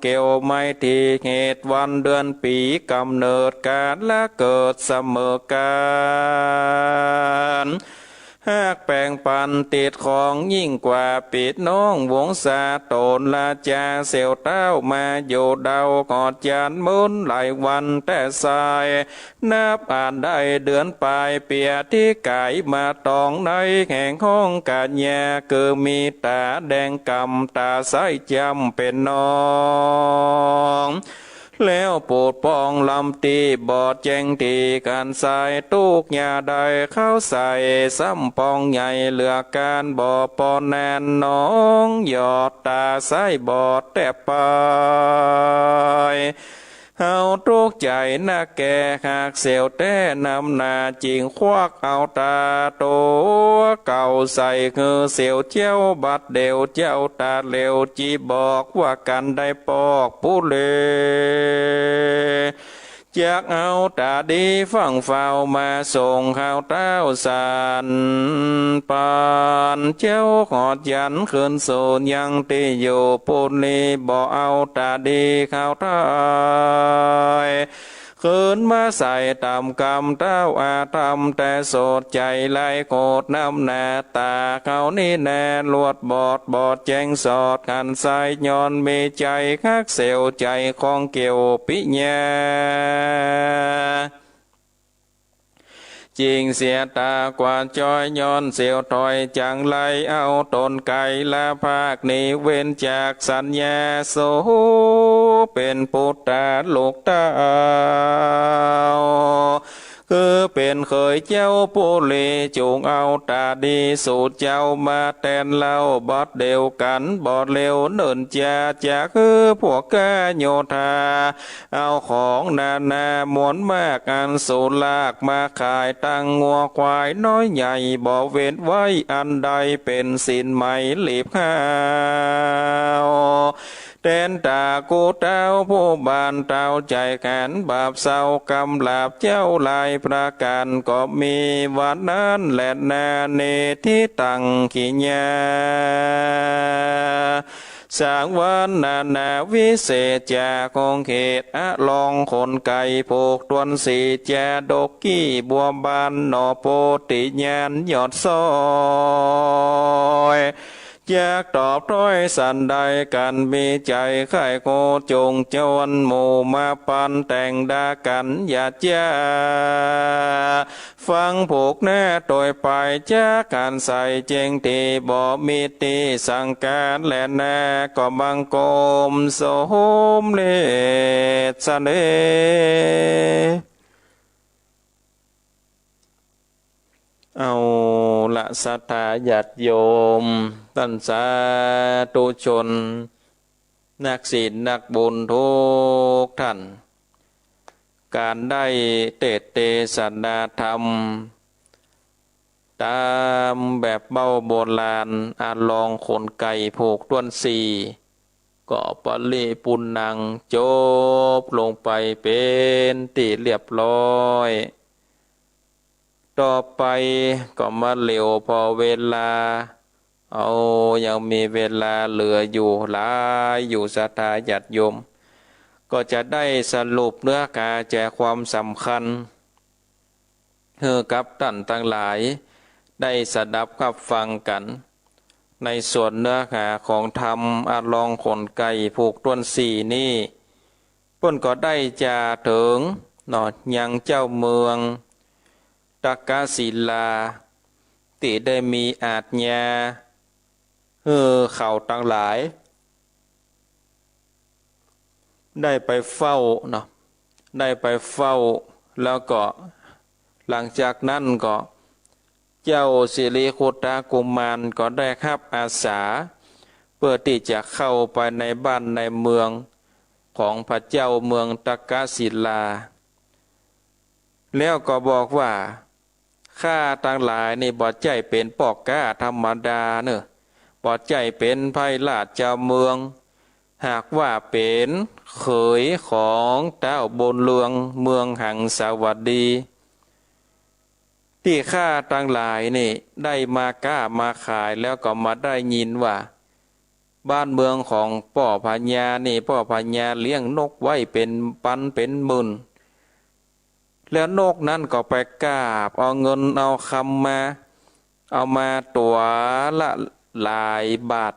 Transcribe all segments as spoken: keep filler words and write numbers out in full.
เกี่ยวไมตรี เหตุวันเดือนปี๋ ก๋ำเนิดก๋าละเกิดเสมอกั๋น ฮักแป๋งปันติดของยิ่งกว่าปี้น้องวงศา ต๋นราจาเสี่ยวเต้ามาอยู่เดา ขอดหยันเมินหลายวันแต๊ไส้ นับอันได้เดือนป๋ายเปียตี้ก๋ายมาตองใน แห่งฮ้องกัญญา คือมีต๋าแดงก่ำ ต๋าใสจ้ำเป๋นน้อง แล้วปูดป้องลำตี้บอดแจ้งตี้ ก๋านใส้ตุ๊กยาได้เข้าใส่ ซ้ำปองใหญ่เหลือก๋าน บ่ปอแน่นน้องหยอด ต๋าใสบอดแต๊ไป เฮาตุ๊กใจ๋นักแก่ ฮักเสี่ยวแต๊นำหน้า จึงควักเอาต๋าตั๋วเก่าใส่หื้อเสี่ยวเจ้า บัดเดี่ยวเจ้าต๋าเหลว จิบอกว่ากั๋นได้ปอกปุเร จักเอาต๋าดีฟั่งเฝ้ามาส่ง ข้าวเต้าสันปาน เจ้าขอดหยันคืนสู่ยังตี้อยู่ปูนนี้ บ่เอาต๋าดีข้าวไท้ คืนมาใส่ต๋ามกำเต้าอาธรรม แต่โสดใจ๋ไร้โขดนำหน้า ต๋าเขานี้แน่ลวดบอด บอดแจ้งสอดหันใส ย้อนมีใจ๋ฮักเสี่ยวใจ๋ของเกี่ยวปิญญา จิ่งเสียต๋ากว่าจ้อย ย้อนเสี่ยวถอยจั่งไร้ เอาต๋นไก๋ละภาคหนี เว้นจากสัญญา สูเป๋นปุตตาลูกเต้า คือเป๋นเขยเจ้าปุรี จุ่งเอาต๋าดีสู่เจ้ามาแตนเล่า บัดเดี่ยวกั๋นบ่เหลียวเนิ่นจา จักหื้อพวกข้าโยธา เอาของนานาหมวนมาก อันสูลากมาขาย ตังงัวควายน้อยใหญ่ บ่เว้นไว้อันใด เป๋นสินไหมหลีบหาว แตนต๋ากู้เต้าผู้บ้าน เต้าใจ๋แขนบาปเศร้ากำหลาบ เจ้าหลายประก๋านก็มี วันนั้นแลนา เนติตังกิญญา สางวันนานาวิเศษ จากของเขตอลองขนไก่ ผูกตวนสี่ จาดกกี้บัวบาน หน่อโพธิญาณยอดซ้อย จักตอบถ้อยสันใด กั๋นมีใจ๋ใค่โคจงจวน หมู่มาปันแต่งดากั๋น อย่าจ้า ฟังผูกหน้าโตยไป จักหันใสเจ้งตี้ บ่มีตี้สังก๋านแลนา ก็บังคมสมเร็จเสน่ห์ เอาละ ศรัทธาญาติโยม ต้านสาธุชน นักศีลนักบุญกู้ต้าน ก๋านได้เตสน์เตสนาธรรม ต๋ามแบบเบ้าโบราณ อลองขนไก่ผูกตวนสี่ ก็ปริปุณณัง จบลงไปเป๋นตี้เรียบร้อย ต่อไปก็มาเหลียวผ่อเวลา เอา ยังมีเวลาเหลืออยู่หลายอยู่ ศรัทธาญาติโยม ก็จะได้สรุปเนื้อหาใจ๋ความสำคัญ หื้อกับต้านตังหลายได้สดับฮับฟังกั๋น ในส่วนเนื้อหาของธรรมอลองขนไก่ผูกตวนสี่นี้ เปิ้นก็ได้จาเถิงเนาะ ยังเจ้าเมืองตักกศิลา ตี้ได้มีอาชญา หื้อเขาตังหลาย ได้ไปเฝ้าเนาะ ได้ไปเฝ้า แล้วก็หลังจากนั้นก็ เจ้าสิริคุตตกุมารก็ได้ฮับอาสา เปื้อตี้จะเข้าไปในบ้านในเมืองของพระเจ้าเมืองตักกศิลา แล้วก็บอกว่า ข้าตังหลายนี่บ่ใจ้เป๋นป้อก๊าธรรมดาเน่อ บ่ใจ้เป๋นไพร่ราชเมือง หากว่าเป๋นเขยของต้าวบุญเรืองเมืองหังสาวัตถี ตี้ข้าตังหลายนี่ได้มาก๊ามาขาย แล้วก็มาได้ยินว่า บ้านเมืองของป้อพญานี่ ป้อพญาเลี้ยงนกไว้เป๋นปันเป๋นหมื่น แล้วนกนั้นก็ไปกราบเอาเงินเอาคำมา เอามาตั๋วละหลายบาท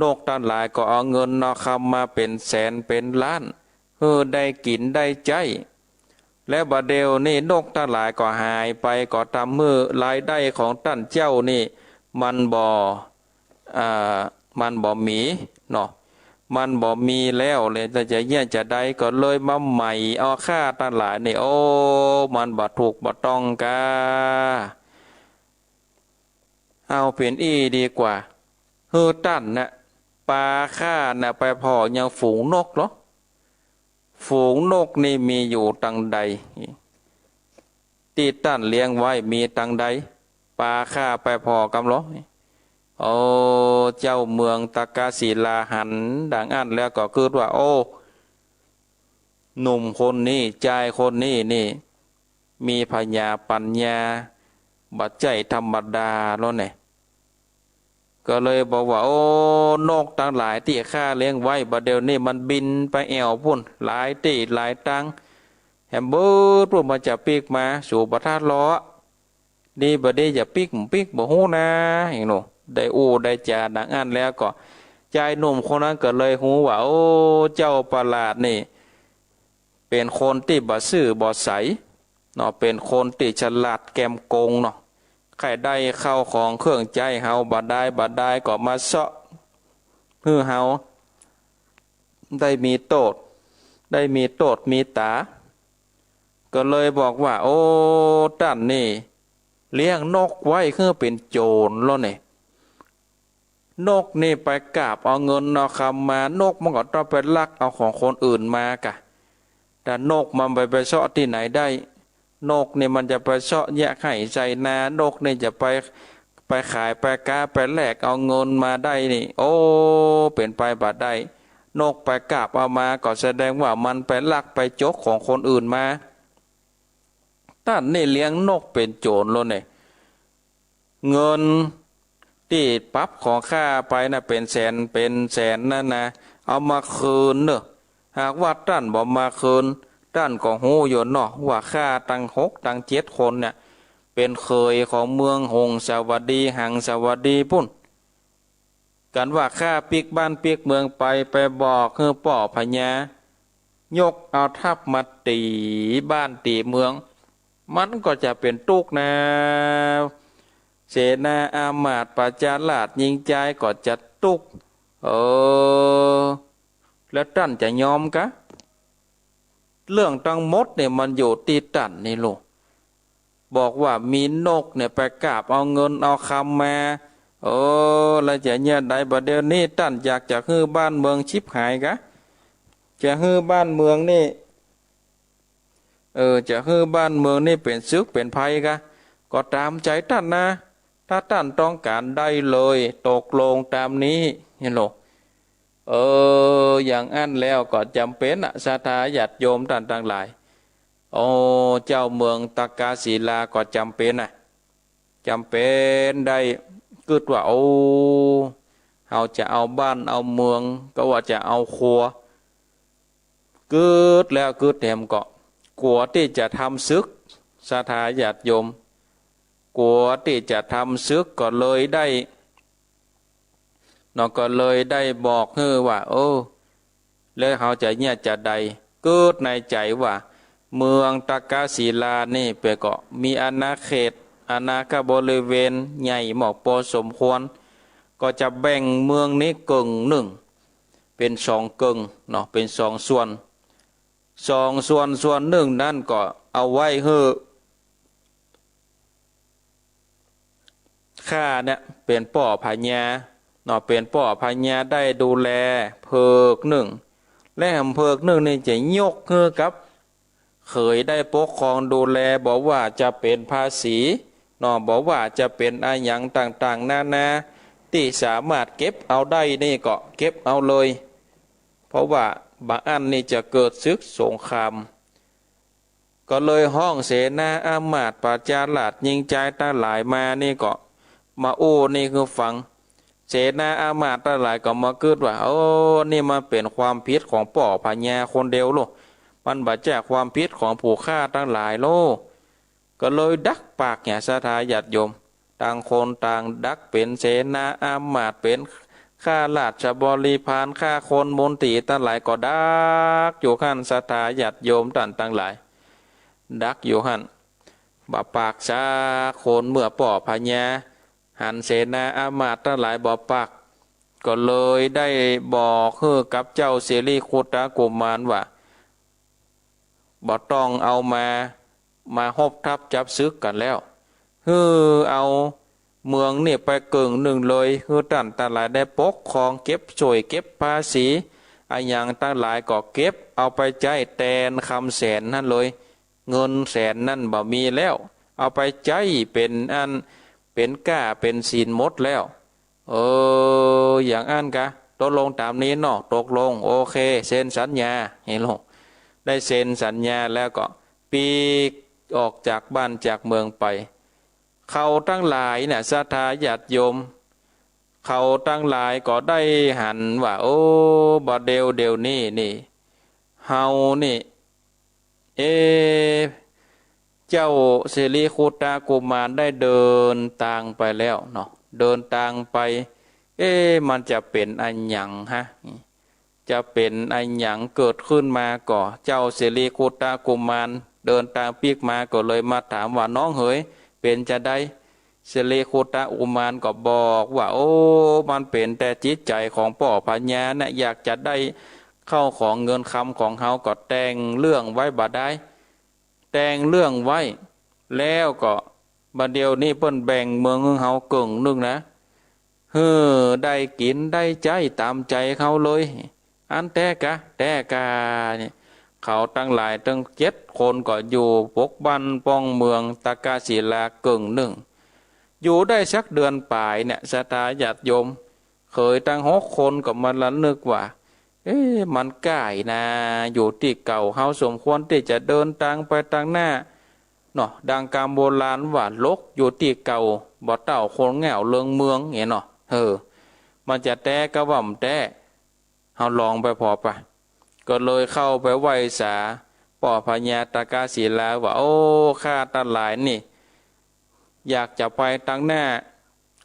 นกตังหลายก็เอาเงินเอาคำมาเป๋นแสนเป๋นล้าน หื้อได้กิ๋นได้ใจ๊ แล้วบ่าเดี่ยวนี้นกตังหลายก็หายไป ก็ทำหื้อรายได้ของต้านเจ้านี่ มันบ่ อ่า มันบ่มีเนาะ มันบ่มีแล้วเลย จะเยียะจาใด ก็เลยมาไหม้เอาข้าตังหลายนี่ โอ้ มันบ่ถูกบ่ต้องกา เอาเป๋นอี้ดีกว่า หื้อต้านน่ะ ปาข้าน่ะไปผ่อยังฝูงนกลอ ฝูงนกนี่มีอยู่ตังใด ตี้ต้านเลี้ยงไว้มีตังใด ปาข้าไปผ่อกำลอ โอ้ เจ้าเมืองตักกศิลาหันดังอั้นแล้วก็กึ๊ดว่า โอ้ หนุ่มคนนี้ จายคนนี้นี่ มีผญาปั๋ญญา บ่ใจ้ธรรมดาลอแน่ ก็เลยบอกว่า โอ้ นกตังหลายตี้ข้าเลี้ยงไว้ บ่าเดี่ยวนี้มันบินไปแอ่วปู้น หลายตี้หลายตาง แหมเบิดปู้น มันจะปิ๊กมา สูบ่ทันลอ ดีบ่ดีจะปิ๊กบ่ปิ๊กบ่ฮู้นา อย่างโน้น ได้อู้ได้จ๋าดังอั้นแล้วก็ จายหนุ่มคนนั้นก็เลยฮู้ว่า โอ้ เจ้าประหลาดนี่ เป๋นคนตี้บ่ซื่อบ่ใสเนาะ เป๋นคนตี้ฉลาดแกมโกงเนาะ ใค่ได้เข้าของเครื่องใจ๊เฮาบ่ดายบ่ดายก็มาเซาะ หื้อเฮาได้มีโต้ษ ได้มีโต้ษมีต๋า ก็เลยบอกว่า โอ้ ต้านนี่เลี้ยงนกไว้คือเป๋นโจ๋รลอแน่ นกนี่ไปกราบเอาเงินเอาคำมา นกมันก็ต้องไปลักเอาของคนอื่นมากะ แต่นกมันไป ไปเซาะตี้ไหนได้ นกนี่มันจะไปเซาะเยียะไฮ่ใส่นา นกนี่จะไป ไปขายไปก๊าไปแลกเอาเงินมาได้นี่ โอ้ เป๋นไปบ่ได้ นกไปกราบเอามาก็แสดงว่ามันไปลักไปจกของคนอื่นมา ต้านนี่เลี้ยงนกเป๋นโจ๋รลอแน่ เงินตี้ปรับของข้าไปน่ะ เป๋นแสนเป๋นแสนนั่นนะ เอามาคืนเน่อ หากว่าต้านบ่มาคืน ต้านก็ฮู้อยู่เนาะ ว่าข้าตังหกตังเจ็ดคนเนี่ย เป๋นเขยของเมืองหงสาวัตถี หังสาวัตถีปู้น กันว่าข้าปิ๊กบ้านปิ๊กเมืองไป ไปบอกหื้อป้อพญา ยกเอาทัพมาตี๋บ้านตี๋เมือง มันก็จะเป๋นตุ๊กข์นา เสนาอามาตย์ประจาราษฎร์ญิงจายก็จะตุ๊กข์ เออ แล้วต้านจะยอมกา เรื่องตังหมดเนี่ยมันอยู่ตี้ต้านนี่ลูก บอกว่ามีนกเนี่ยไปกราบเอาเงินเอาคำมา เออ แล้วจะเยียะใด บ่าเดี่ยวนี้ต้านอยากจะหื้อบ้านเมืองฉิบหายกา จะหื้อบ้านเมืองนี่ เออ จะหื้อบ้านเมืองนี่เป๋นศึกเป๋นภัยกา ก็ต๋ามใจ๋ต้านนา ถ้าต้านต้องก๋านได้เลย ตกลงต๋ามนี้ หันโหล เออ อย่างอั้นแล้วก็จ๋ำเป๋นอะ ศรัทธาญาติโยมต้านตังหลาย โอ้ เจ้าเมืองตักกศิลาก็จ๋ำเป๋นอะ จ๋ำเป๋นได้กึ๊ดว่า โอ้ เฮาจะเอาบ้านเอาเมือง ก็ว่าจะเอาครัว กึ๊ดแล้วกึ๊ดแหมก็ กั๋วตี้จะทำศึก ศรัทธาญาติโยม กั๋วตี้จะทำศึกก็เลยได้ เนาะ ก็เลยได้บอกหื้อว่า เออ แล้วเฮาจะเยียะจาใด กึ๊ดในใจ๋ว่า เมืองตักกศิลานี่เป๋นก็มีอาณาเขต อาณาบริเวณใหญ่หมอกพอสมควร ก็จะแบ่งเมืองนี้เกิ่งนึ่ง เป๋นสองเกิ่งเนาะ เป๋นสองส่วน สองส่วน ส่วนนึ่งนั้นก็เอาไว้หื้อ ข้าเนี่ยเป๋นป้อพญาเนาะ เป๋นป้อพญาได้ดูแลเผิกนึ่ง และแหมเผิกนึ่งนี่จะยกหื้อกับเขยได้ปกครองดูแล บ่ว่าจะเป๋นภาษีเนาะ บ่ว่าจะเป๋นอะหยังต่างๆ นานา ตี้สามารถเก็บเอาได้นี่ก็เก็บเอาเลย เพราะว่าบ่าอั้นนี่จะเกิดศึกสงคราม ก็เลยฮ้องเสนาอามาตย์ประจาราษฎร์ญิงจายตังหลายมานี่ก็มาอู้นี่หื้อฟัง เสนาอามาตย์ตังหลายก็มากึ๊ดว่า โอ้ นี่มันเป๋นความผิดของป้อพญาคนเดียวโล มันบ่ใจ้ความผิดของผู้ข้าตังหลายโล ก็เลยดักปากเนี่ย ศรัทธาญาติโยม ต่างคนต่างดัก เป๋นเสนาอามาตย์ เป๋นข้าราชบริพาร ข้าคนมนตรีตังหลายก็ดักอยู่หั้น ศรัทธาญาติโยมต้านตังหลาย ดักอยู่หั้น บ่ปากสักคน เมื่อป้อพญาหันเสนาอามาตย์ตังหลายบ่ปาก ก็เลยได้บอกหื้อกับเจ้าสิริคุตตะกุมารว่า บ่ต้องเอามา มาฮบทัพจับศึกกั๋นแล้ว หื้อเอาเมืองนี่ไปเกิ่งนึ่งเลย หื้อต้านตังหลายได้ปกครอง เก็บสวยเก็บภาษี อะหยังตังหลายก็เก็บเอาไปใจ๊แตนคำแสนหั้นเลย เงินแสนนั้นบ่มีแล้ว เอาไปใจ๊เป๋นอัน เป๋นก้าเป๋นสินหมดแล้ว เออ อย่างอั้นกา ตกลงต๋ามนี้เนาะ ตกลง โอเค เซ็นสัญญา เห็นโล ได้เซ็นสัญญาแล้วก็ปลีกออกจากบ้านจากเมืองไป เขาตังหลายเนี่ย ศรัทธาญาติโยม เขาตังหลายก็ได้หันว่า โอ้ บ่าเดี่ยว เดี่ยวนี้นี่ เฮานี่ เอ๊ะ เจ้าสิริคุตตะกุมารได้เดินตางไปแล้วเนาะ เดินตางไป เอ๊ะ มันจะเป๋นอะหยังฮะ จะเป๋นอะหยังเกิดขึ้นมาก่อ เจ้าสิริคุตตะกุมารเดินตางปิ๊กมาก็เลยมาถามว่า น้องเหย เป๋นจาใด สิริคุตตะกุมารก็บอกว่า โอ้ มันเป๋นแต่จิตใจ๋ของป้อพญาเนี่ย อยากจะได้เข้าของเงินคำของเฮาก็แต่งเรื่องไว้บ่าดาย แต่งเรื่องไว้ แล้วก็บ่าเดี่ยวนี้เปิ้นแบ่งเมืองหื้อเฮาเกิ่งนึ่งนะ หื้อได้กิ๋นได้ใจ๊ต๋ามใจ๋เฮาเลย อั้นแต๊กา แต๊กา นี่ เขาตังหลายตึงเจ็ดคนก็อยู่ปกบ้านป้องเมืองตากศิลาเกิ่งนึ่ง อยู่ได้สักเดือนป๋ายเนี่ย ศรัทธาญาติโยม เขยตังหกคนก็มาระลึกว่า เอ๊ะ มันใก้นา อยู่ตี้เก่า เฮาสมควรตี้จะเดินตางไปตางหน้าเนาะ ดังกำโบราณว่า หลกอยู่ตี้เก่า บ่เต้าคนเหง้าเลิงเมือง เนี่ยเนาะ เออ มันจะแต๊กาว่าบ่แต๊ เฮาลองไปผ่อปะ ก็เลยเข้าไปไหว้สาป้อพญาตากศิลาว่า โอ้ ข้าตังหลายนี่ อยากจะไปตางหน้า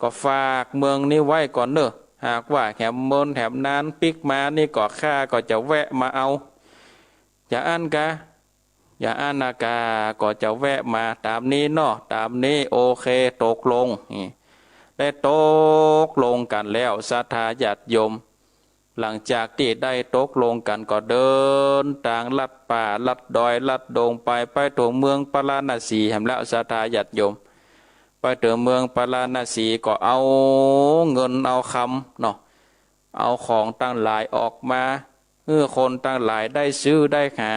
ก็ฝากเมืองนี้ไว้ก่อนเน่อ หากว่าแหมเมินแหมนานปิ๊กมานี่ก็ข้าก็จะแวะมาเอา อย่าอั้นกา อย่าอั้นนากา ก็จะแวะมา ต๋ามนี้เนาะ ต๋ามนี้ โอเค ตกลง นี่ ได้ตกลงกั๋นแล้ว ศรัทธาญาติโยม หลังจากตี้ได้ตกลงกั๋นก็เดินตางลัดป่าลัดดอยลัดดงไป ไปเถิงเมืองปาราณสีแหมแล้ว ศรัทธาญาติโยม ไปเถิงเมืองปาราณสีก็เอาเงินเอาคำเนาะ เอาของตังหลายออกมา หื้อคนตังหลายได้ซื้อได้หา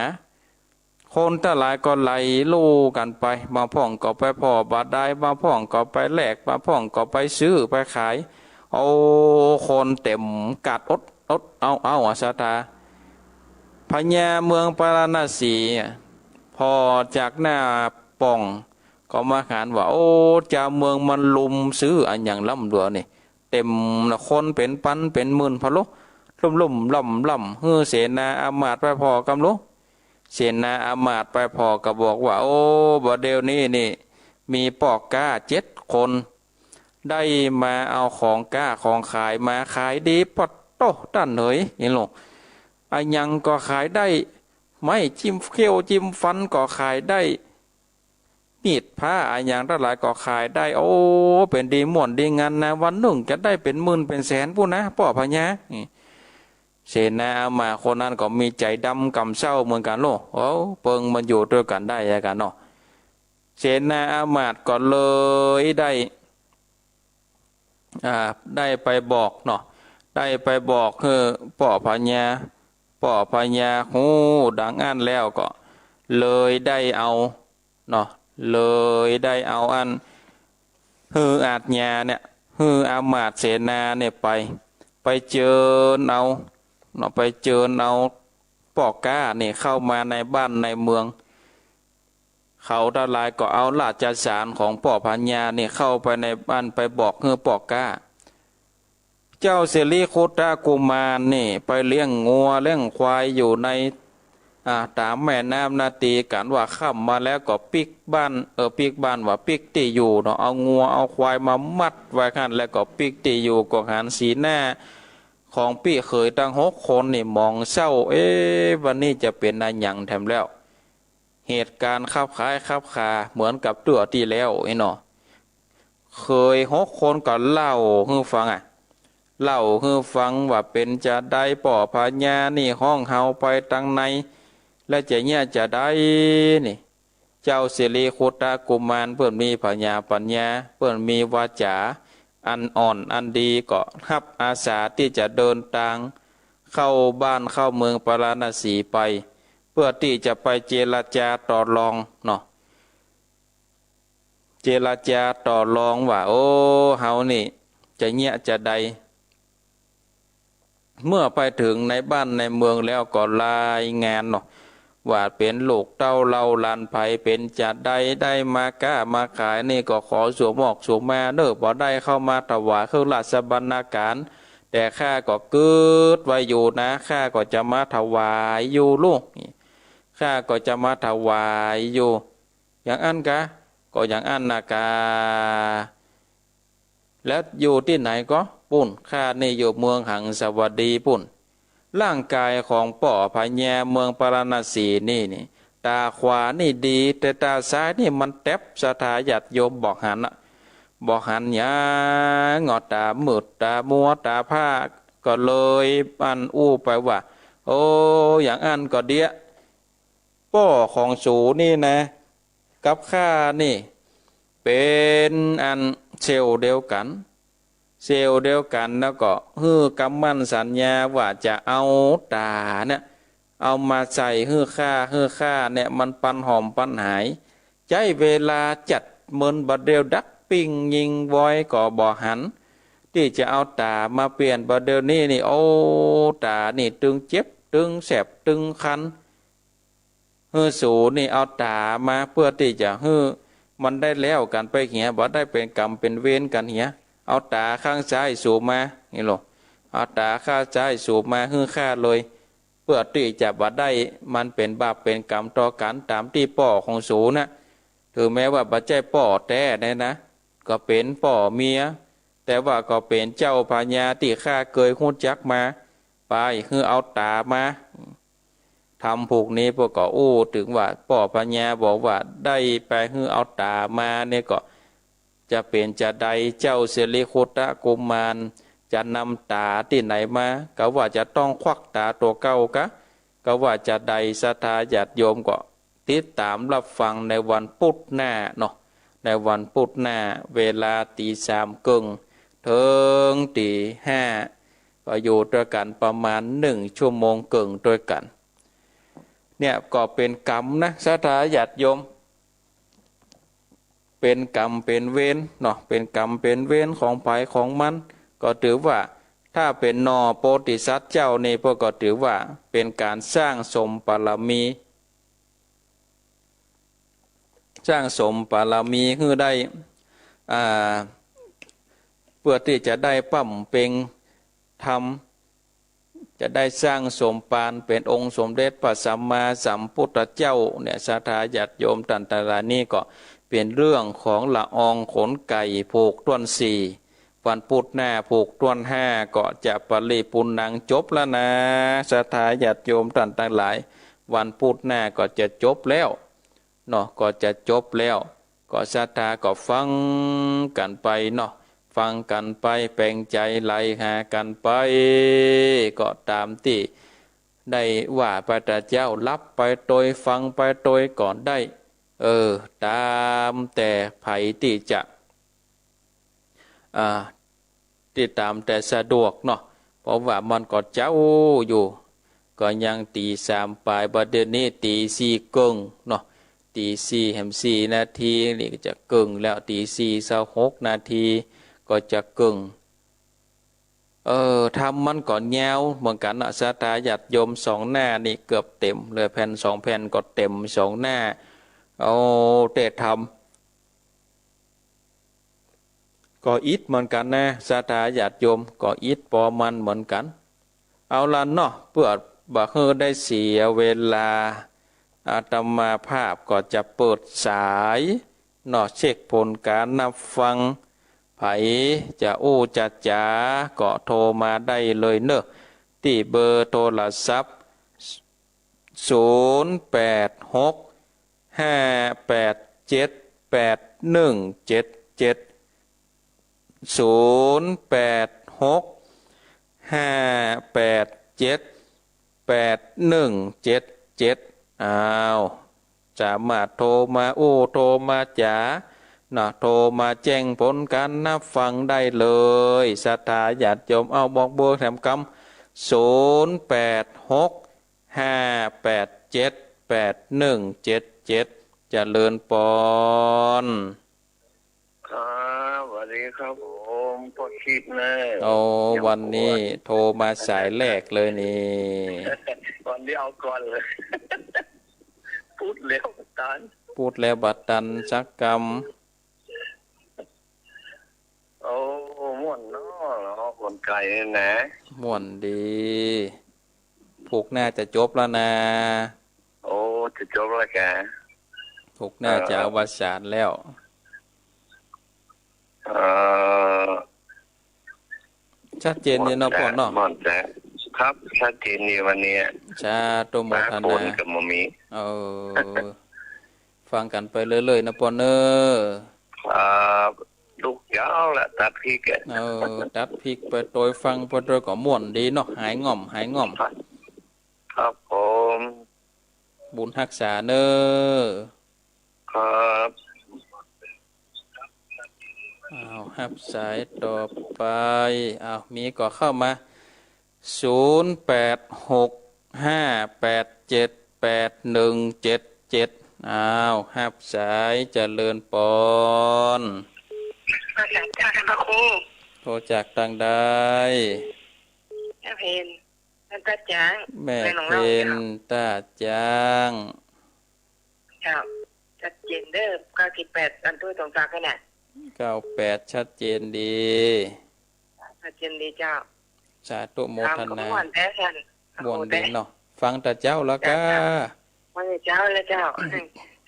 คนตังหลายก็ไหลลู่กั๋นไป บางพ่องก็ไปผ่อบ่าดาย บางพ่องก็ไปแลก บางพ่องก็ไปซื้อไปขาย โอ้ คนเต๋มกัดอดอดเอาเอาอะ ศรัทธา พญาเมืองปาราณสีอะ ผ่อจากหน้าป่องก็มาหันว่า โอ้ จาวเมืองมันลุมซื้ออะหยังล้ำหลัวนี่ เต๋มนะ คนเป๋นปันเป๋นหมื่นพะโล้ ลุ่มๆ ล่ำๆ หื้อเสนาอามาตย์ไปผ่อกำโล เสนาอามาตย์ไปผ่อก็บอกว่า โอ้ บ่าเดี่ยวนี้นี่ มีป้อก๊าเจ็ดคน ได้มาเอาของก๊าของขายมาขายดี ปะโต้ ต้านเหย เห็นโล อะหยังก็ขายได้ ไม้จิ้มเขี้ยวจิ้มฟันก็ขายได้ มีดพระอะหยังตังหลายก็ขายได้ โอ้ เป๋นดีม่วนดีงันนะ วันนึ่งจะได้เป๋นหมื่นเป๋นแสนปู้นนะ ป้อพญา นี่ เสนาอามาตย์คนนั้นก็มีใจ๋ดำกำเศร้าเหมือนกั๋นโล โอ้ เปิงมาอยู่ตวยกั๋นได้อะกั๋นเนาะ เสนาอามาตย์ก็เลยได้ อ่า ได้ไปบอกเนาะ ได้ไปบอกหื้อป้อพญา ป้อพญาฮู้ดังอั้นแล้วก็เลยได้เอาเนาะ เลยได้เอาอัน หื้ออาชญาเนี่ย หื้ออามาตย์เสนาเนี่ยไป ไปเจิญเอาเนาะ ไปเจิญเอาป้อก๊าเนี่ยเข้ามาในบ้านในเมือง เขาตังหลายก็เอาราชสารของป้อพญาเนี่ยเข้าไปในบ้านไปบอกหื้อป้อก๊า เจ้าสิริคุตตะกุมารนี่ไปเลี้ยงงัวเลี้ยงควายอยู่ใน อ่า ต๋ามแม่น้ำนาตี กั๋นว่าค่ำมาแล้วก็ปิ๊กบ้าน เออ ปิ๊กบ้านว่าปิ๊กตี้อยู่เนาะ เอางัวเอาควายมามัดไว้หั้น แล้วก็ปิ๊กตี้อยู่ ก็หันสีหน้าของปี้เขยตังหกคนนี่หมองเศร้า เอ๊ะ วันนี้จะเป๋นอะหยังแถมแล้ว เหตุก๋ารณ์คลับคล้ายคลับคาเหมือนกับเตื้อตี้แล้วอี้เนาะ เขยหกคนก็เล่าหื้อฟังอะ เล่าหื้อฟังว่าเป๋นจาใด ป้อพญานี่ฮ้องเฮาไปตังใน และจะเยียะจาใดนี่ เจ้าสิริคุตตะกุมารเปิ้นมีผญาปั๋ญญา เปิ้นมีวาจ๋าอันอ่อนอันดี ก็ฮับอาสาตี้จะเดินตางเข้าบ้านเข้าเมืองปาราณสีไป เปื้อตี้จะไปเจรจาต่อรองเนาะ เจรจาต่อรองว่า โอ้ เฮานี่จะเยียะจาใด เมื่อไปเถิงในบ้านในเมืองแล้วก็รายงานเนาะ ว่าเป๋นลูกเต้าเหล่าหลานใผ เป๋นจาใด ได้มาก๊ามาขายนี่ก็ขอสวมออกสวมมาเน่อ บ่ได้เข้ามาถวายเครื่องราชบรรณาการ แต่ข้าก็กึ๊ดไว้อยู่นะ ข้าก็จะมาถวายอยู่ลูก ข้าก็จะมาถวายอยู่ อย่างอั้นกา ก็อย่างอั้นนะกา แล้วอยู่ตี้ไหนก็ ปุ้น ข้านี่อยู่เมืองหังสาวดีปุ้น ร่างกายของป้อพญาเมืองปาราณสีนี่นี่ ต๋าขวานี่ดี แต่ต๋าซ้ายนี่มันแต๊บ ศรัทธาญาติโยม บ่หันอะ บ่หันหยัง งอต๋ามืดต๋ามัวต๋าผ้า ก็เลยอันอู้ไปว่า โอ้ อย่างอั้นก็เดียะ ป้อของสูนี่นะ กับข้านี่ เป๋นอันเซลล์เดียวกั๋น เซลล์เดียวกั๋น แล้วก็หื้อกำมั่นสัญญาว่าจะเอาต๋าเนี่ย เอามาใส่หื้อข้า หื้อข้าเนี่ยมันปันหอมปันหาย ใจ๊เวลาจัดเมินบ่าเดี่ยวดักปิ้งยิงวอยก็บ่หัน ตี้จะเอาต๋ามาเปลี่ยนบ่าเดี่ยวนี้นี่ โอ้ ต๋านี่ตึงเจ็บ ตึงแสบ ตึงคัน หื้อสูนี่เอาต๋ามาเปื้อตี้จะหื้อมันได้แล้วกั๋นไปเหีย บ่ได้เป๋นกรรมเป๋นเวรกั๋นเหีย เอาต๋าข้างซ้ายสูมา นี่โล เอาต๋าข้างซ้ายสูมาหื้อข้าเลย เปื้อตี้จะบ่ได้มันเป๋นบาปเป๋นกรรมต่อกั๋น ต๋ามตี้ป้อของสูนะ ถึงแม้ว่าบ่ใจ้ป้อแต๊เนี่ยนะ ก็เป๋นป้อเมีย แต่ว่าก็เป๋นเจ้าพญาตี้ข้าเกยฮู้จักมา ไป หื้อเอาต๋ามา ธรรมผูกนี้เปิ้นก็อู้เถิงว่า ป้อพญาบอกว่าได้ไปหื้อเอาต๋ามาเนี่ย ก็จะเป๋นจาใด เจ้าสิริคุตตะกุมารจะนำต๋าตี้ไหนมา กาว่าจะต้องควักต๋าตั๋วเก่ากา กาว่าจาใด ศรัทธาญาติโยมก็ติดต๋ามฮับฟังในวันปุธหน้าเนาะ ในวันปุธหน้า เวลาตี๋สามเกิ่งเถิงตี๋ห้า ก็อยู่ตวยกั๋นประมาณนึ่งชั่วโมงเกิ่งตวยกั๋น เนี่ยก็เป๋นกรรมนะ ศรัทธาญาติโยม เป๋นกรรมเป๋นเวรเนาะ เป๋นกรรมเป๋นเวรของใผของมัน ก็ถือว่า ถ้าเป๋นหน่อโพธิสัตว์เจ้านี่ เปิ้นก็ถือว่าเป๋นก๋านสร้างสมบารมี สร้างสมบารมีหื้อได้ อ่า เปื้อตี้จะได้บำเพ็งธรรม จะได้สร้างสมปานเป๋นองค์สมเด็จพระสัมมาสัมพุทธเจ้าเนี่ย ศรัทธาญาติโยมต้านตังหลาย นี่ก็เป๋นเรื่องของละอองขนไก่ผูกต้วนสี่ วันปุธหน้าผูกต้วนห้า ก็จะปริปุณณัง จบแล้วนะ ศรัทธาญาติโยมต้านตังหลาย วันปุธหน้าก็จะจบแล้วเนาะ ก็จะจบแล้ว ก็ศรัทธาก็ฟังกั๋นไปเนาะ ฟังกั๋นไป แป๋งใจ๋ไหลหากั๋นไป ก็ต๋ามตี้ได้ว่าไป ตะเจ้า ฮับไปตวย ฟังไปตวยก็ได้ เออ ต๋ามแต่ใผตี้จะ อ่า ตี้ต๋ามแต่สะดวกเนาะ เพราะว่ามันก็เจ๊าอยู่ ก็ยังตี๋สามป๋าย บ่าเดี่ยวนี้ตี๋สี่เกิ่งเนาะ ตี๋สี่แหมสี่นาที นี่ก็จะเกิ่งแล้ว ตี๋สี่ซาวหกนาที ก็จะเกิ่ง เออ ธรรมมันก็ยาวเหมือนกั๋นนะ ศรัทธาญาติโยม สองหน้านี่เกือบเต๋มเลย แผ่นสองแผ่นก็เต๋มสองหน้า เอาแต่ธรรม ก็อิดเหมือนกั๋นนะ ศรัทธาญาติโยม ก็อิดปอมันเหมือนกั๋น เอาละเนาะ เปื้อบ่หื้อได้เสียเวลา อาตมาภาพก็จะเปิดสายเนาะ เช็คผลก๋านนับฟัง ใผจะอู้จะจ๋าก็โทรมาได้เลยเนาะ ตี้เบอร์โทรศัพท์ ศูนย์แปดหก ห้าแปดเจ็ด แปดหนึ่งเจ็ดเจ็ด ศูนย์แปดหก ห้าแปดเจ็ด แปดหนึ่งเจ็ดเจ็ด อ้าว สามารถโทรมาอู้โทรมาจ๋าเนาะ โทรมาแจ้งผลก๋านนับฟังได้เลย ศรัทธาญาติโยม เอาบอกเบอร์แถมกำ ศูนย์แปดหก ห้าแปดเจ็ด แปดหนึ่งเจ็ดเจ็ด เจริญปอน ครับ สวัสดีครับผม ป้อชิดนะ โอ้ วันนี้โทรมาสายแรกเลยนี่ วันนี้เอาก่อนเลย ปุ๊ดแล้วบ่ตัน ปุ๊ดแล้วบ่ตันสักกำ โอ้ ม่วนเนาะ เนาะ คนไกลนี่นะ ม่วนดี ผูกหน้าจะจบแล้วนะ โอ้ จะจบแล้วกะ ผูกหน้าจะอวสานแล้ว เอ่อ ชัดเจนดีเนาะป้อเนาะ ม่วนแต๊ ครับ ชัดเจนดีวันนี้ สาธุโมทนา ฟ้าฝนก็บ่มี เออ ฟังกั๋นไปเรื่อยๆ นะป้อเนาะ ครับ ลุกยาวละ ตัดพริกอะ เออ ตัดพริกไปตวยฟังไปตวยก็ม่วนดีเนาะ หายง่อม หายง่อม ครับ ครับผม บุญฮักษาเนาะ ครับ อ้าว ฮับสายต่อไป อ้าว มีก่อเข้ามา ศูนย์แปดหก ห้าแปดเจ็ด แปดหนึ่งเจ็ดเจ็ด อ้าว ฮับสาย เจริญปอน ฮับสายจ้า ต้านพระครู โทรจากตางใด แม่เพน ต้านตาจ๊าง แม่เพน แม่หนองเล่าเจ้า ต้าจ๊าง เจ้า ชัดเจนเด้อ เก้าสิบแปด อันตวยสมศักดิ์นั่นน่ะ เก้าแปด ชัดเจนดี ชัดเจนดีเจ้า สาธุโมทนา ถามก็ม่วนแต๊ท่าน ม่วนดีเนาะ ฟังแต่เจ๊าแล้วกะ เจ้า ฟังแต่เจ๊าแล้วเจ้า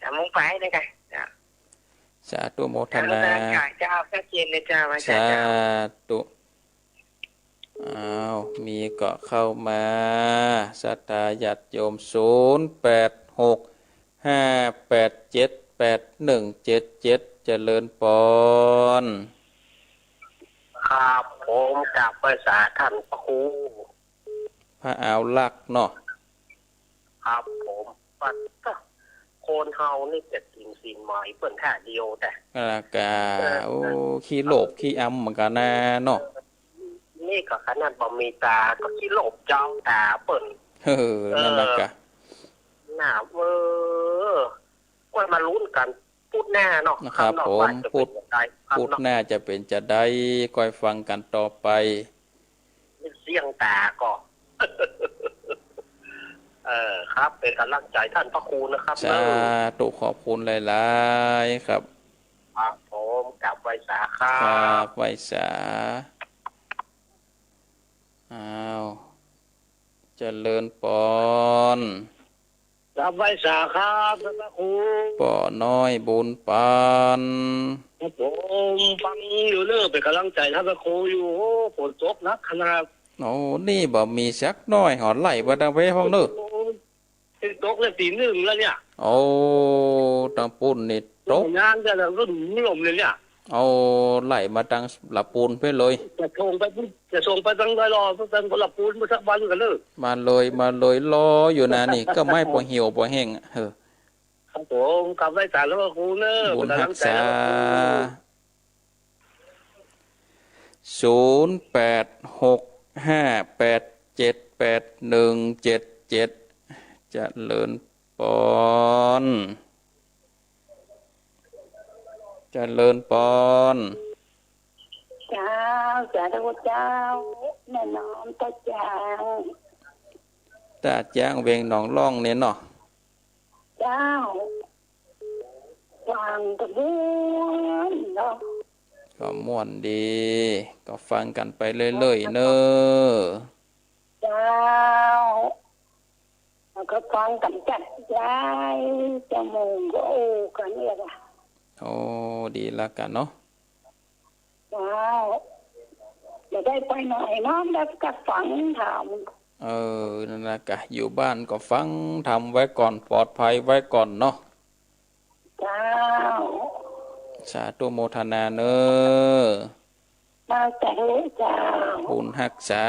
สามโมงไปเลยกะ เจ้า สาธุโมทนา เจ้า ชัดเจนเลยเจ้า อาจารย์เจ้า สาธุ อ้าว มีก่อเข้ามา ศรัทธาญาติโยม ศูนย์แปดหก ห้าแปดเจ็ด แปดหนึ่งเจ็ดเจ็ด เจริญปอน ครับผม กราบไหว้สาต้านพระครู พระอาวลักษณ์เนาะ ครับผม ปัดเต๊อะ คนเฮานี่จะกิ๋นศีลไหมเปิ้นท่าเดียวแต๊ อ่ากะ เออ โอ้ ขี้โลภขี้อำเหมือนกั๋นนาเนาะ นี่ก็ขนาดบ่มีต๋าก็ขี้โลภเจ้าต๋าเปิ้น เออ เออ นั่นแหละกะ น่า เออ ก็มาลุ้นกั๋น ปุ๊ดหน้าเนาะ นะครับ ครับเนาะ ผม ว่าจะเป๋น ปุ๊ด จะใด ครับ ปุ๊ด เนาะ หน้าจะเป๋นจะใด ก้อยฟังกั๋นต่อไป เสี้ยงต๋าก่อ เออ ครับ เป๋นก๋ำลังใจ๋ต้านพระครูนะครับ สาธุ ขอบคุณหลายๆ ครับ ครับผม กราบไหว้สาครับ ครับ ไหว้สา อ้าว เจริญปอน กราบไหว้สาครับ ต้านพระครู ป้อน้อยบุญปัน ครับผม ฟังอยู่เน่อ เป๋นก๋ำลังใจ๋ต้านพระครูอยู่ โอ้ ฝนตกหนักขนาด โอ้ นี่บ่มีสักหน้อย หอไหลบ่ตังเว้ยพ่องเน่อ โอ้ ตกแล้วตีหนึ่งแล้วเนี่ย โอ้ ตังปู้นนี่ตก งานจะเริ่มลมเลยเนี่ย โอ้ ไหลมาตังละปูนไปเลย จะส่งไป จะส่งไปตังดอยหล่อ ตังละปูนมาสักวันกั๋นเน่อ มาเลย มาเลย รออยู่นะนี่ ก็ไม่ปอเหี่ยวปอแห้ง เออ ครับผม กราบไหว้สาต้านพระครูเน่อ บุญฮักษา เป๋นก๋ำลังใจ๋ต้านพระครู ศูนย์แปดหกห้าแปดเจ็ดแปดหนึ่งเจ็ดเจ็ด เจริญปอน เจริญปอน เจ้า สาธุเจ้า แม่น้อมตาจ๊าง ตาจ๊างเวียงหนองล่องเนี่ยเนาะ เจ้า ฟังก็ม่วนเนาะ ก็ม่วนดี ก็ฟังกั๋นไปเรื่อยๆ เน่อ เจ้า แล้วก็ฟังกั๋นจัดยายจะโมงก็โอกั๋นเนี่ยละ โอ้ ดีละกั๋นเนาะ เจ้า จะได้ไปไหนเนาะ แล้วก็ฟังธรรม เออ นั่นละกะ อยู่บ้านก็ฟังธรรมไว้ก่อน ปลอดภัยไว้ก่อนเนาะ เจ้า สาธุโมทนาเน่อ มาแต่เจ้า บุญฮักษา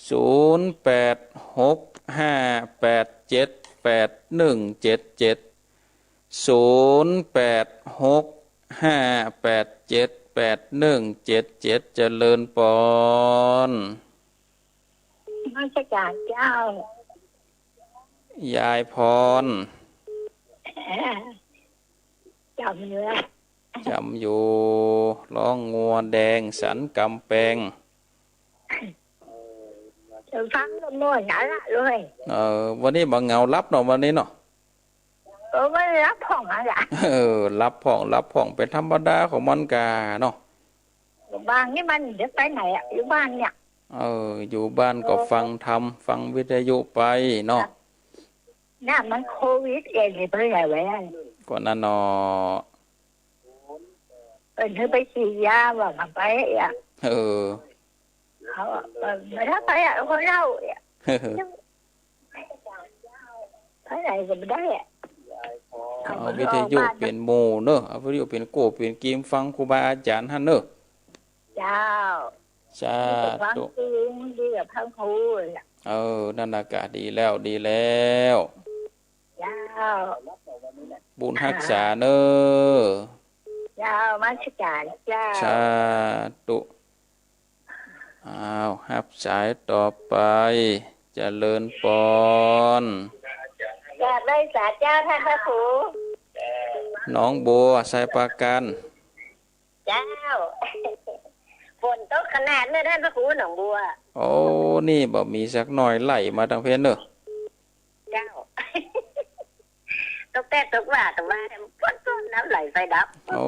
ศูนย์แปดหกห้าแปดเจ็ดแปดหนึ่งเจ็ดเจ็ด ศูนย์แปดหกห้าแปดเจ็ดแปดหนึ่งเจ็ดเจ็ด เจริญปอน นมัสการเจ้า ยายพร จ๋ำอยู่ จ๋ำอยู่ ฮ้องงัวแดงสันก๋ำแปง จะฟังก็ม่วนเอาละเลย เออ วันนี้บ่เหงาหลับเนาะ วันนี้เนาะ เออ มันหลับพ่องเอาละ เออ หลับพ่อง หลับพ่อง เป๋นธรรมดาของมันกาเนาะ อยู่บ้านนี่มันจะไปไหนอะ อยู่บ้านเนี่ย เออ อยู่บ้านก็ เออ ฟังธรรม ฟังวิทยุไปเนาะ น่ะ มันโควิดเอง ไปไหนวะ ก็นั่นเนาะ เปิ้นหื้อไปฉีดยาว่าบ่ไปอะ เออ เขาอะ เออ บ่ได้ไปอะ คนเฮาอะ ไปไหนก็บ่ได้อะ เอาวิทยุเป๋นหมู่เน่อ เอาวิทยุเป๋นกู้เป๋นกีมฟังครูบาอาจ๋ารย์หั้นเน่อ เจ้า สาธุ ดีกว่าฟังเพลง ดีกว่าฟังครูอะ เออ นั่นละกะ ดีแล้ว ดีแล้ว เจ้า บุญฮักษาเน่อ เจ้า นมัสการเจ้า สาธุ อ้าว ฮับสายต่อไป เจริญปอน กราบไหว้สาเจ้าท่านพระครู หนองบัว ไชยปราการ เจ้า ฝนตกขนาดเน่อท่านพระครู หนองบัว โอ้ นี่บ่มีสักหน้อย ไหลมาตางเพนเน่อ เจ้า ตกแต่ตกว่า แต่ว่าฝนตกน้ำไหลไฟดับ โอ้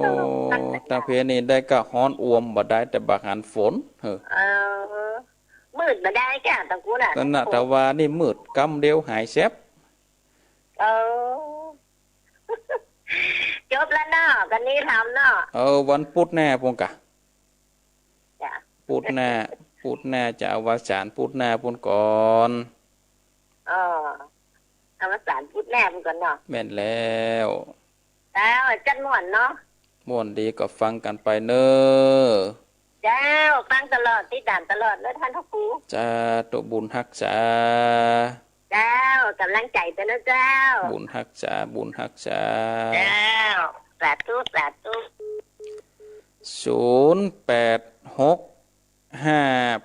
ตางเพนนี่ได้ก้าฮ้อนอ่วม บ่ได้แต่บ่หันฝน เออ เออ มืดบ่ได้ก้าตางกูน่ะ นั่นน่ะ แต่ว่านี่มืดกำเดียวหายแซบ เออ จบแล้วเนาะ วันนี้ธรรมเนาะ เออ วันพุธหน้าปู้นกะ จ้ะ พุธหน้า พุธหน้าจะอวสานพุธหน้าปู้นก่อน อ๋อ อวสานพุธหน้าปู้นก่อนเนาะ แม่นแล้ว เจ้า จัดม่วนเนาะ ม่วนดีก็ฟังกั๋นไปเน่อ เจ้า ฟังตลอด ติดต๋ามตลอดเลยท่านพระครู สาธุ บุญฮักษา เจ้า ก๋ำลังใจ๋เปิ้นเน่อเจ้า บุญฮักษา บุญฮักษา เจ้า สาธุ สาธุ ศูนย์แปดหกห้า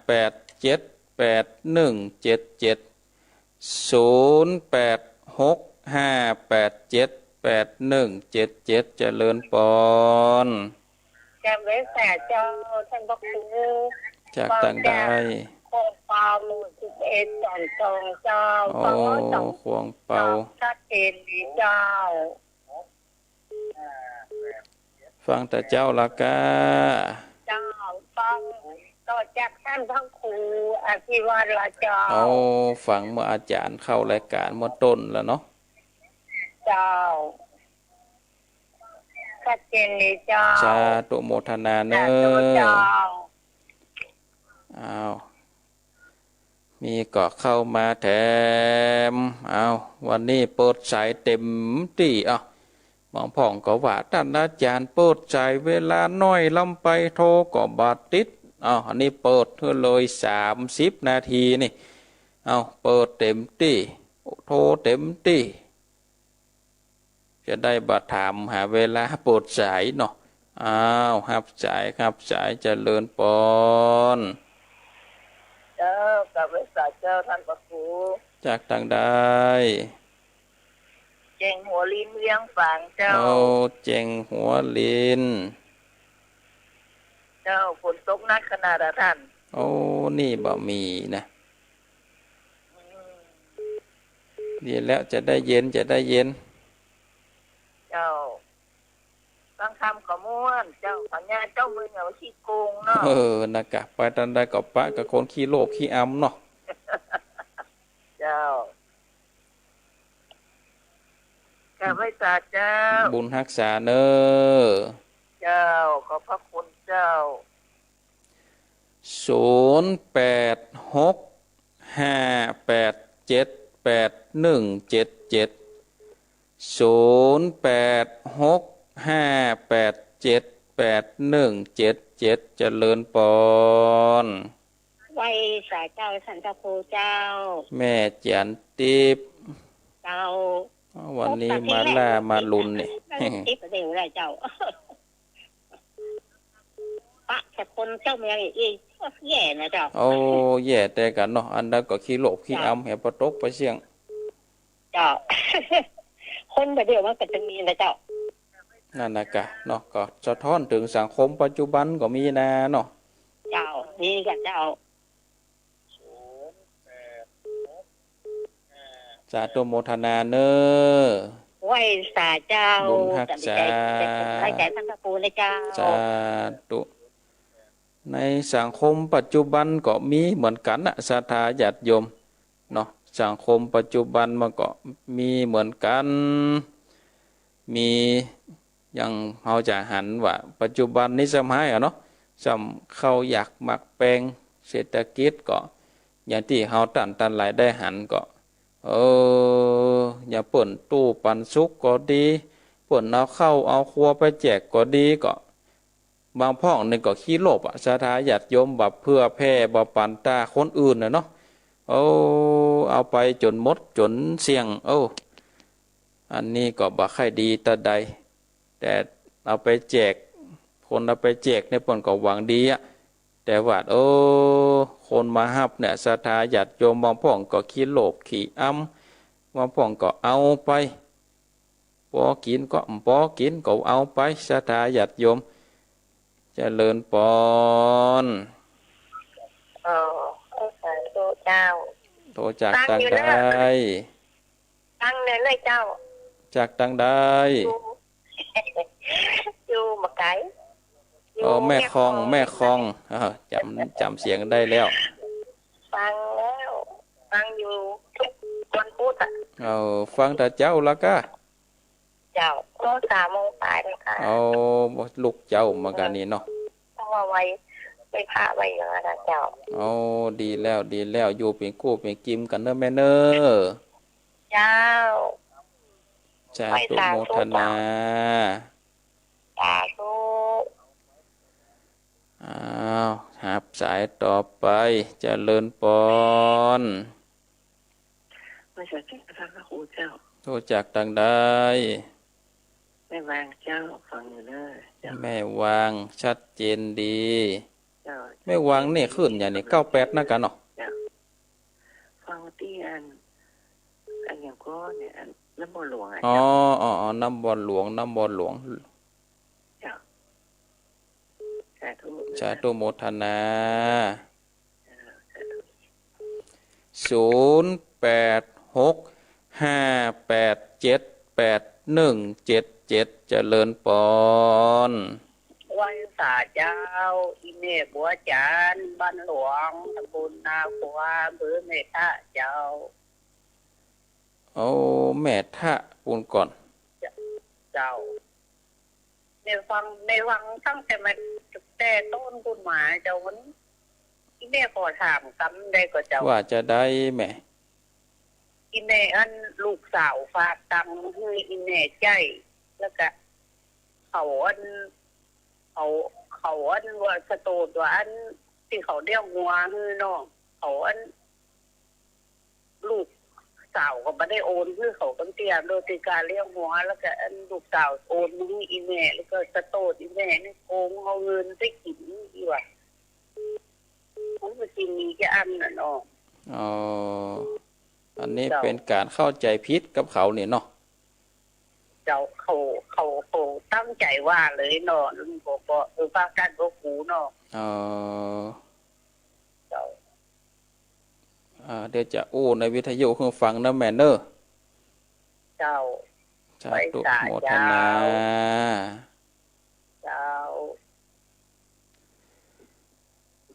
แปดเจ็ดแปดหนึ่งเจ็ดเจ็ด ศูนย์แปดหกห้าแปดเจ็ดแปดหนึ่งเจ็ดเจ็ด เจริญปอน กราบไหว้สาเจ้าท่านพระครู จากตางใด ขวงเปาหมู่สิบเอ็ด สันตองเจ้า โอ้ ขวงเปา ชัดเจนดีเจ้า ฟังแต่เจ้าละก้า เจ้า ฟังต่อจากท่านพระครูอภิวัตรละเจ้า เอา ฟังเมื่ออาจ๋ารย์เข้ารายก๋านเมื่อต้นแล้วเนาะ เจ้า ชัดเจนดีเจ้า สาธุโมทนาเน่อ สาธุเจ้า อ้าว มีก็เข้ามาแถม อ้าว วันนี้เปิดสายเต็มตี้ อ้าว บางพ่องก็ว่า ต้านอาจ๋ารย์เปิดสายเวลาน้อยล้ำไป โทรก็บ่ติด อ้าว อันนี้เปิดหื้อเลยสามสิบนาทีนี่ อ้าว เปิดเต็มตี้ โทรเต็มตี้ จะได้บ่ถามหาเวลาเปิดสายเนาะ อ้าว ฮับสาย ฮับสาย เจริญปอน เจ้า กราบไหว้สาเจ้าท่านพระครู จากตางใด เจียงหัวลิน เวียงฝางเจ้า โอ้ เจียงหัวลิน เจ้า ฝนตกหนักขนาดอะท่าน โอ้ นี่บ่มีนะ อืม ดีแล้ว จะได้เย็น จะได้เย็น เจ้า บางคำก็ม่วนเจ้า ขออนุญาตเจ้า เมืองอย่าว่าขี้โกงเนาะ เออ นะกะ ไปตังใดก็ปะกับคนขี้โลภขี้อำเนาะ เจ้า กราบไหว้สาเจ้า บุญฮักษาเน้อ เจ้า ขอบพระคุณเจ้า ศูนย์แปดหกห้าแปดเจ็ดแปดหนึ่งเจ็ดเจ็ด ศูนย์แปดหกห้าแปดเจ็ดแปดหนึ่งเจ็ดเจ็ด เจริญปอน ไหว้สาเจ้า สันตะครูเจ้า แม่จันติบ เจ้า วันนี้มาล่ามาลุนนี่ ติบเดียวได้เจ้า ปะแต่คนเจ้าเมืองอีก แย่นะเจ้า โอ้ แย่แต่กันเนาะ อันใดก็ขี้โลภขี้อำ แหมปะตกไปเสี้ยง เจ้า คนแบบเดียวมันก็จะมีนะเจ้า นั่นนะกะเนาะ ก็สะท้อนเถิงสังคมปัจจุบันก็มีนะเนาะ เจ้า มีกะเจ้า สาธุโมทนาเน้อ ไหว้สาเจ้า บุญฮักษา สาธุ สาธุ สาธุ สาธุ ในสังคมปัจจุบันก็มีเหมือนกั๋นนะ ศรัทธาญาติโยมเนาะ สังคมปัจจุบันมันก็มีเหมือนกั๋น มี อย่างเฮาจะหันว่าปัจจุบันนี้สมัยอะเนาะ ส่ำข้าวยากหมากแพง เศรษฐกิจก็ อย่างตี้เฮาต้านตังหลายได้หันก็ เออ อย่างเปิ้นตู้ปันสุขก็ดี เปิ้นเอาข้าวเอาครัวไปแจกก็ดีก็ บางพ่องนี่ก็ขี้โลภอะ ศรัทธาญาติโยม บ่เผื่อแผ่ บ่ปันต้าคนอื่นน่ะเนาะ โอ้ เอาไปจ๋นหมดจ๋นเสี้ยง โอ้ อันนี้ก็บ่ใค่ดีตาใด แต่เอาไปแจก คนเอาไปแจกเนี่ยเปิ้นก็หวังดีอะ แต่ว่า โอ้ คนมาฮับเนี่ย ศรัทธาญาติโยม บางพ่องก็ขี้โลภขี้อำ บางพ่องก็เอาไป ปอกิ๋นก็ ปอกิ๋นก็เอาไป ศรัทธาญาติโยม เจริญปอน เออ สาธุเจ้า โตจากตังใด ฟังอยู่เน้อ ฟังเน้อเจ้า จากตังใด อยู่ อยู่บ่ไก๋ อยู่ อ๋อ แม่คอง แม่คอง แม่คอง เออ จ๋ำ จ๋ำเสียงได้แล้ว ฟังแล้ว ฟังอยู่ทุกวันพุธอะ เออ ฟังแต่เจ๊าละก้า เจ้า ก็สามโมงป๋ายเลยค่ะ เอา ลุกเจ๊าเหมือนกั๋นนี่เนาะ เพราะว่าไหว้ ไหว้พระไหว้อย่างนั้นนะเจ้า เอา ดีแล้ว ดีแล้ว อยู่เป๋นกู้เป๋นกิ๋มกั๋นเน้อแม่เน้อ เจ้า สาธุ ไหว้สาธุ โมทนา เจ้า สาธุ อ้าว ฮับสายต่อไป เจริญปอน มาจากที่พระครูเจ้า โตจากตังใด แม่วางเจ้า ฟังอยู่เน้อเจ้า แม่วาง ชัดเจนดี เจ้า แม่วางนี่ขึ้นอย่างนี้ เก้าแปด นะกั๋นเนาะ เจ้า ฟังตี้อัน อันอย่างก็เนี่ย อันน้ำบ่อหลวงอะ อ๋อ เจ้า อ๋อ อ๋อ น้ำบ่อหลวง น้ำบ่อหลวง เจ้า สาธุ สาธุโมทนา เจ้า สาธุ ศูนย์แปดหกห้าแปดเจ็ดแปดหนึ่งเจ็ดเจ็ด เจริญปอน ไหว้สาเจ้า อีแม่บัวจันทร์ บ้านหลวง ตำบลนาขัว อำเภอแม่ทะเจ้า โอ้ แม่ทะปู๊นก่อน เจ้า แม่ฟัง แม่ฟังตั้งแต่มัน แต่ต้นปู๊นมาเจ้า มัน อีแม่ขอถามกำได้ก่อเจ้า ว่าจาใดแม่ อีแม่อันลูกสาวฝากตังค์หื้ออีแม่ใจ๊ แล้วก็เขาอัน เขา เขาอันว่าสะโตดว่าอันตี้เขาเลี้ยงงัวหื้อน้อง เขาอัน ลูกสาวก็บ่ได้โอนหื้อเขากำเตี้ย โดยตี้ก้าเลี้ยงงัว แล้วก็อันลูกสาวโอนมาหื้ออีแม่ แล้วก็สะโตดอีแม่นี่โกงเอาเงินไปกิ๋นอี้ว่ะ มันก็สิมีจะอันน่ะเนาะ อ๋อ อันนี้ เจ้า เป๋นก๋านเข้าใจ๋ผิดกับเขานี่เนาะ เจ้า เขา เขา เขาตั้งใจ๋ว่าเลยเนาะ แล้วมันก็ ก็ เออ ปากั๋นก็ฮู้เนาะ อ๋อ เจ้า อ่า เดี๋ยวจะอู้ในวิทยุหื้อฟังนะแม่เน้อ เจ้า สาธุ ไหว้สา โมทนา เจ้า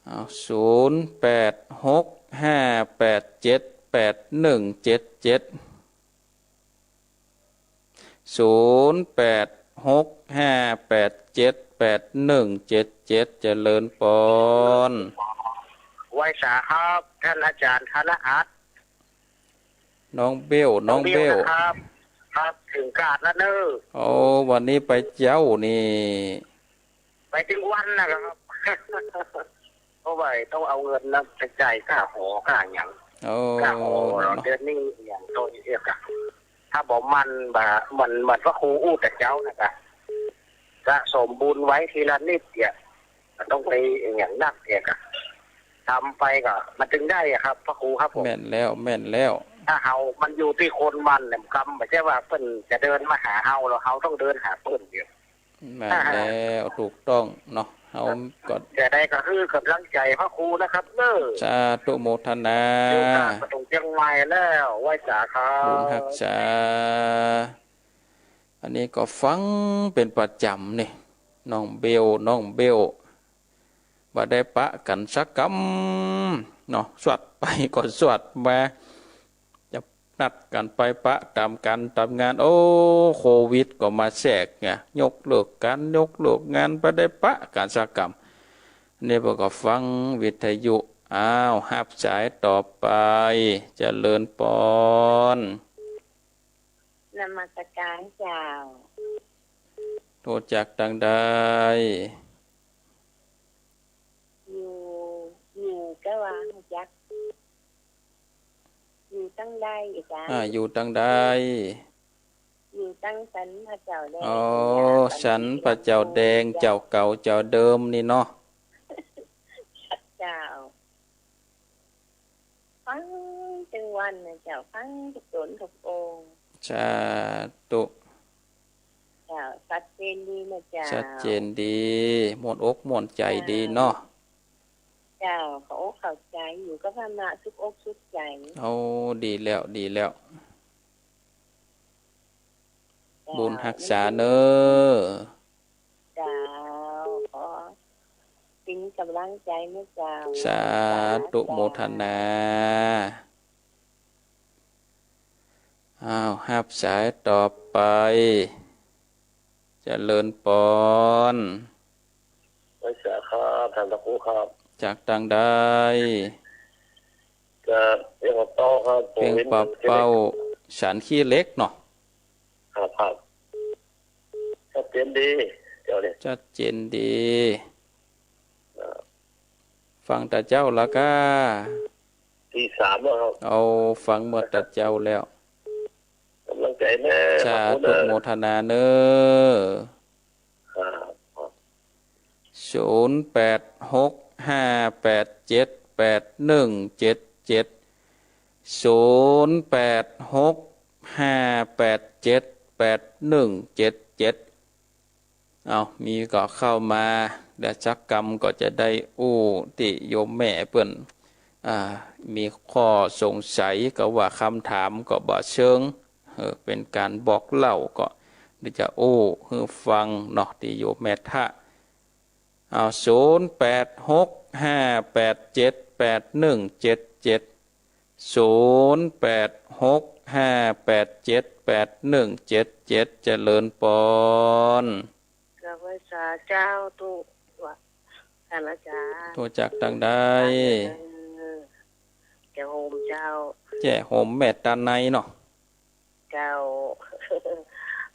เอา ศูนย์แปดหกห้าแปดเจ็ดแปดหนึ่งเจ็ดเจ็ด ศูนย์แปดหกห้าแปดเจ็ดแปดหนึ่งเจ็ดเจ็ด เจริญปอน ไหว้สาครับ ท่านอาจารย์ธนอัต น้องเบ้ว น้องเบ้ว น้องเบ้วนะครับ ครับ เถิงกาดแล้วเน่อ โอ้ วันนี้ไปเจ๊านี่ ไปตึงวันนะครับ เพราะว่าต้องเอาเงินนะไปจ่ายค่าหอค่าหยัง โอ้ ค่าหอ เนาะ เดือนนี้หยังโตอีกเสียกะ ถ้าบ่มันบ่ มัน มันพระครูอู้แต่เจ๊านะครับ สะสมบุญไว้ทีละนิดเนี่ย มันต้องไปอย่างนักเนี่ยครับ ทำไปก็มันถึงได้อะครับ พระครูครับผม แม่นแล้ว แม่นแล้ว ถ้าเฮา มันอยู่ตี้คนมันเนี่ย กำ บ่ใจ้ว่าเปิ้นจะเดินมาหาเฮา แล้วเฮาต้องเดินหาเปิ้นเดียว แม่นแล้ว ถูกต้องเนาะ เฮาก็ จะได้ก็คือกำลังใจ๋พระครูนะครับเน่อ สาธุโมทนา อยู่กลางกระทงเจียงใหม่แล้ว ไหว้สาครับ บุญฮักษา อันนี้ก็ฟังเป๋นประจ๋ำนี่ น้องเบ้ว น้องเบ้ว บ่ได้ปะกั๋นสักกำเนาะ สวดไปก็สวดมา จะนัดกั๋นไปปะต๋ามก๋านต๋ามงาน โอ้ โควิดก็มาแทรกไง ยกเลิกก๋าน ยกเลิกงาน บ่ได้ปะกั๋นสักกำ นี่เปิ้นก็ฟังวิทยุ อ้าว ฮับสายต่อไป เจริญปอน นมัสการเจ้า โทรจากตังใด อยู่ อยู่กะว่าจัก อยู่ตังใดอาจ๋ารย์ อ่า อยู่ตังใด อยู่ตังสันพระเจ้าแดง อ๋อ สันพระเจ้าแดง เจ้าเก่าเจ้าเดิมนี่เนาะ เจ้า ฟังตึงวันนะเจ้า ฟังทุกต๋นทุกองค์ สาธุ เจ้า ชัดเจนดีนะเจ้า ชัดเจนดี ม่วนอกม่วนใจ๋ดีเนาะ เจ้า เข้าอกเข้าใจ๋ อยู่กับธรรมะสุขอกสุขใจ๋ โอ้ ดีแล้ว ดีแล้ว เจ้า บุญฮักษาเน่อ เจ้า ขอเป๋นก๋ำลังใจ๋นะเจ้า สาธุโมทนา อ้าว ฮับสายต่อไป เจริญปอน ไหว้สาครับ ท่านพระครูครับ จากตังใด จากเวียงป่าเป้าครับ เวียงป่าเป้า สันขี้เหล็กเนาะ ครับ ครับ ชัดเจนดี เจ้าเนี่ย ชัดเจนดี ครับ ฟังแต่เจ๊าละก้า ตีสามแล้วครับ เอา ฟังเมื่อแต่เจ๊าแล้ว ก๋ำลังใจ๋เน่อ สาธุโมทนาเน่อ ครับ ศูนย์แปดหกห้าแปดเจ็ดแปดหนึ่งเจ็ดเจ็ด ศูนย์แปดหกห้าแปดเจ็ดแปดหนึ่งเจ็ดเจ็ด เอา มีก็เข้ามา เดี๋ยวสักกำก็จะได้อู้ตี้โยมแม่เปิ้น อ่า มีข้อสงสัยก็ว่าคำถามก็บ่เชิง เออ เป๋นก๋านบอกเล่าก็เดี๋ยวจะอู้หื้อฟังเนาะ ตี้โยมแม่ทะ เอา ศูนย์แปดหกห้าแปดเจ็ดแปดหนึ่งเจ็ดเจ็ด ศูนย์แปดหกห้าแปดเจ็ดแปดหนึ่งเจ็ดเจ็ด เจริญปอน กราบไหว้สาเจ้าตุ๊ ว่า ท่านอาจารย์ โทรจากตังใด เออ แจ้โฮมเจ้า แจ้โฮมแม่ตาไนเนาะ เจ้า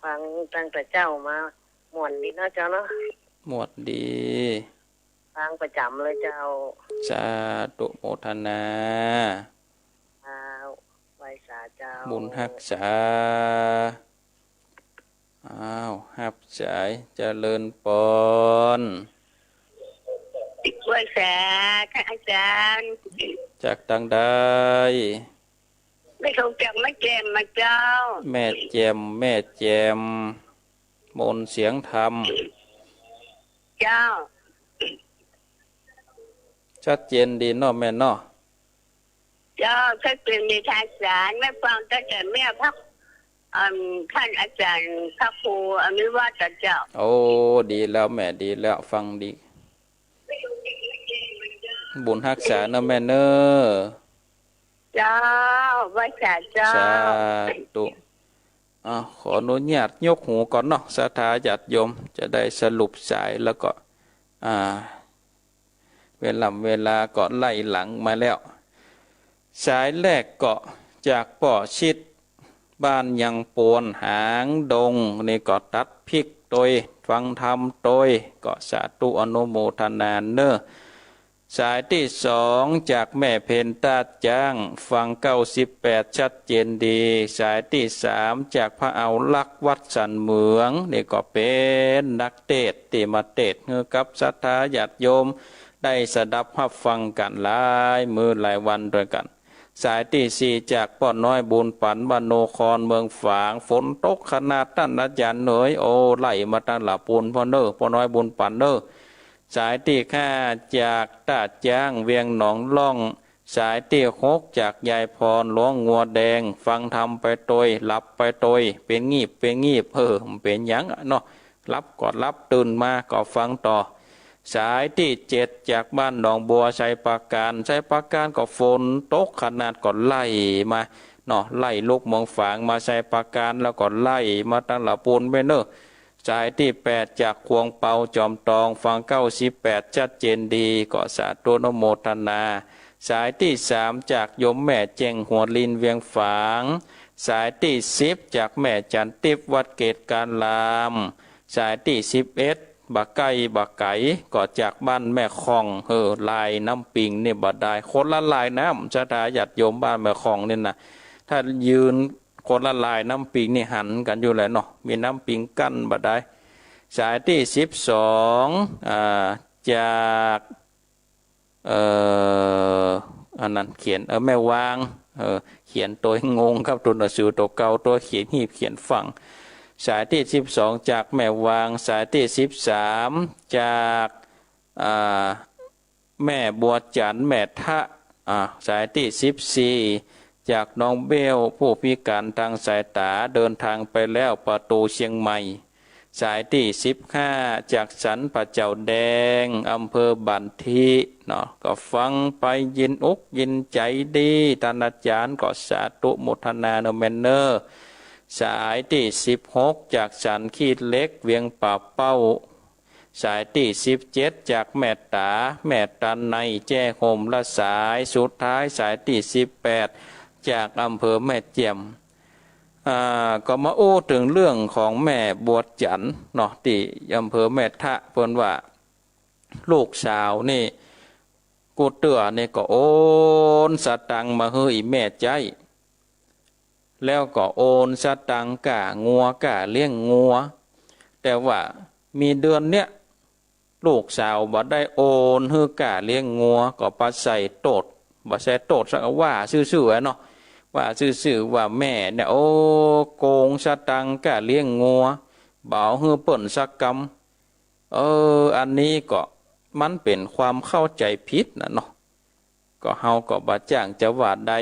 ฟังตั้งแต่เจ๊ามา ม่วนดีเนาะเจ้าเนาะ ม่วนดี ฟังประจ๋ำเลยเจ้า สาธุโมทนา เจ้า ไหว้สาเจ้า บุญฮักษา อ้าว ฮับสาย เจริญปอน ไหว้สาค่ะอาจารย์ จากตังใด แม่ทองแจ่ม แม่แจ่มมาเจ้า แม่แจ่ม แม่แจ่ม มนต์เสียงธรรม เจ้า ชัดเจนดีเนาะแม่เนาะ เจ้า ชัดเจนดีท่านอาจารย์ แม่ฟังตั้งแต่แม่พระ อืม ท่านอาจารย์พระครูอนุวัฒน์เจ้า โอ้ ดีแล้วแม่ ดีแล้ว ฟังดี บุญฮักษาเนาะแม่เนาะ เจ้า ไหว้สาเจ้า สาธุ อ่า ขออนุญาตยกหูก่อนเนาะ ศรัทธาญาติโยม จะได้สรุปสายแล้วก็ อ่า เวลา เวลาก็ไล่หลังมาแล้ว สายแรกก็จากป้อชิด บ้านยังปวนหางดง นี่ก็ตัดพิกตวย ฟังธรรมตวย ก็สาธุอนุโมทนาเนาะ สายตี้สองจากแม่เพ็ญต้าจ๊าง ฟังเก้าสิบแปดชัดเจนดี สายตี้สามจากป้อเอาลักษณ์ วัดสันเหมือง นี่ก็เป๋นนักเตสน์ตี้มาเตสน์หื้อกับศรัทธาญาติโยม ได้สดับฮับฟังกั๋นหลายมื้อหลายวันตวยกั๋น สายตี้สี่จากป้อน้อยบุญปั๋น บ้านโนคอน เมืองฝาง ฝนตกขนาดนั้นอาจ๋ารย์เหน่อย โอ้ ไล่มาตังหละปูนป้อเนาะ ป้อน้อยบุญปั๋นเนาะ สายตี้ห้าจากต้าจ๊าง เวียงหนองล่อง สายตี้หกจากยายพร หลวงงัวแดง ฟังธรรมไปตวย หลับไปตวย เป๋นงีบ เป๋นงีบ เออ มันเป๋นหยังอะเนาะ หลับก็หลับ ตื่นมาก็ฟังต่อ สายตี้เจ็ดจากบ้านหนองบัว ไชยปราการ ไชยปราการก็ฝนตกขนาดก็ไล่มาเนาะ ไล่ลุกเมืองฝางมาไชยปราการ แล้วก็ไล่มาตังหละปูนไปเนาะ สายตี้แปดจากขวงเปาจอมตอง ฟังเก้าสิบแปดชัดเจนดี ก็สาธุอนุโมทนา สายตี้สามจากโยมแม่เจ้ง หัวลิน เวียงฝาง สายตี้สิบจากแม่จันทิพย์ วัดเกตการาม สายตี้สิบเอ็ด บ่ใก้บ่ไก๋ ก็จากบ้านแม่ค่อง เออ ลายน้ำปิงนี่บ่ดาย คนละลายน้ำ ศรัทธาญาติโยม บ้านแม่ค่องนี่นะ ถ้ายืนคนละลายน้ำปิงนี่หันกั๋นอยู่แหละเนาะ มีน้ำปิงกั้นบ่ดาย สายตี้สิบสอง อ่า จาก เอ่อ อันนั้นเขียน เออ แม่วาง เออ เขียนตวยงงครับ ตั๋วหนังสือตั๋วเก่า ตั๋วเขียนฮีบเขียนฝั่ง สายตี้สิบสองจากแม่วาง สายตี้สิบสามจาก อ่า แม่บัวจันทร์ แม่ทะ อ่า สายตี้สิบสี่จากน้องเบล ผู้พิการตางสายต๋า เดินตางไปแล้ว ประตู๋เชียงใหม่ สายตี้สิบห้าจากสันป่าเจ้าแดง อำเภอบ้านตี้เนาะ ก็ฟังไปยินอกยินใจ๋ดี ต้านอาจ๋ารย์ก็สาธุโมทนาเนาะแม่เนาะ สายตี้สิบหกจากสันขี้เหล็ก เวียงป่าเป้า สายตี้สิบเจ็ดจากแม่ต๋า แม่ตันใน แจ้ห่มละสาย สุดท้ายสายตี้สิบแปดจากอำเภอแม่แจ่ม อ่า ก็มาอู้เถิงเรื่องของแม่บัวจันทร์เนาะ ตี้อำเภอแม่ทะ เปิ้นว่า ลูกสาวนี่ กู้เตื้อนี่ก็โอนสตางค์มาหื้ออี่แม่ใจ๊ แล้วก็โอนสตางค์ก้างัว ก้าเลี้ยงงัว แต่ว่ามีเดือนเนี้ย ลูกสาวบ่ได้โอนหื้อก้าเลี้ยงงัว ก็ปะใส่โต้ษ บ่ใส่โต้ษสัก ว่าซื่อๆ อะเนาะ ว่าซื่อๆ ว่าแม่เนี่ย โอ้ โกงสตางค์ก้าเลี้ยงงัว บ่เอาหื้อเปิ้นสักกำ เออ อันนี้ก็มันเป๋นความเข้าใจ๋ผิดน่ะเนาะ ก็เฮาก็บ่จ้างจะว่าใด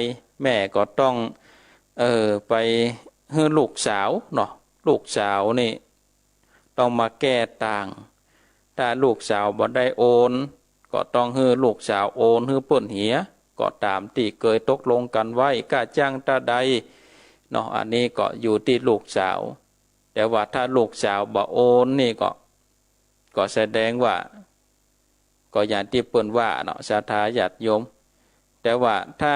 แม่ก็ต้อง เออ ไปหื้อลูกสาวเนาะ ลูกสาวนี่ต้องมาแก้ต่าง ถ้าลูกสาวบ่ได้โอน ก็ต้องหื้อลูกสาวโอนหื้อเปิ้นเหีย ก็ต๋ามตี้เกยตกลงกั๋นไว้ ก้าจ้างเต้าใดเนาะ อันนี้ก็อยู่ตี้ลูกสาว แต่ว่าถ้าลูกสาวบ่โอนนี่ก็ ก็แสดงว่า ก็อย่างตี้เปิ้นว่าเนาะ ศรัทธาญาติโยม แต่ว่าถ้า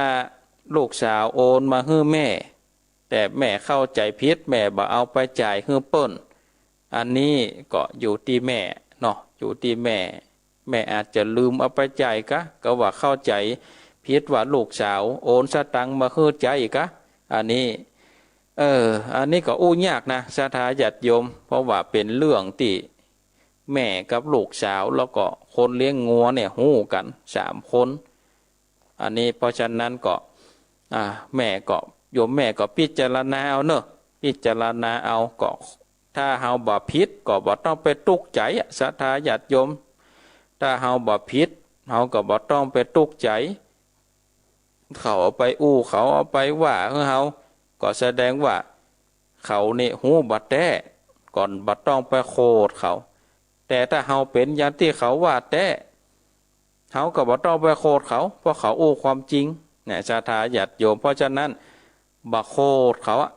ลูกสาวโอนมาหื้อแม่ แต่แม่เข้าใจ๋ผิด แม่บ่เอาไปจ่ายหื้อเปิ้น อันนี้ก็อยู่ตี้แม่เนาะ อยู่ตี้แม่ แม่อาจจะลืมเอาไปจ่ายกะ ก็ว่าเข้าใจ๋ผิดว่าลูกสาวโอนสตางค์มาหื้อใจ๊กะ อันนี้ เออ อันนี้ก็อู้ยากนะ ศรัทธาญาติโยม เพราะว่าเป๋นเรื่องตี้แม่กับลูกสาว แล้วก็คนเลี้ยงงัวเนี่ยฮู้กั๋นสามคน อันนี้เพราะฉะนั้นก็ อ่า แม่ก็ โยมแม่ก็พิจารณาเอาเนาะ พิจารณาเอา ก็ถ้าเฮาบ่ผิดก็บ่ต้องไปตุ๊กใจ๋อะ ศรัทธาญาติโยม ถ้าเฮาบ่ผิด เฮาก็บ่ต้องไปตุ๊กใจ๋ เขาเอาไปอู้ เขาเอาไปว่าหื้อเฮา ก็แสดงว่าเขานี่ฮู้บ่แต๊ ก็บ่ต้องไปโขดเขา แต่ถ้าเฮาเป๋นอย่างตี้เขาว่าแต๊ เฮาก็บ่ต้องไปโขดเขา เพราะเขาอู้ความจริง เนี่ย ศรัทธาญาติโยม เพราะฉะนั้น บ่โขดเขาอะ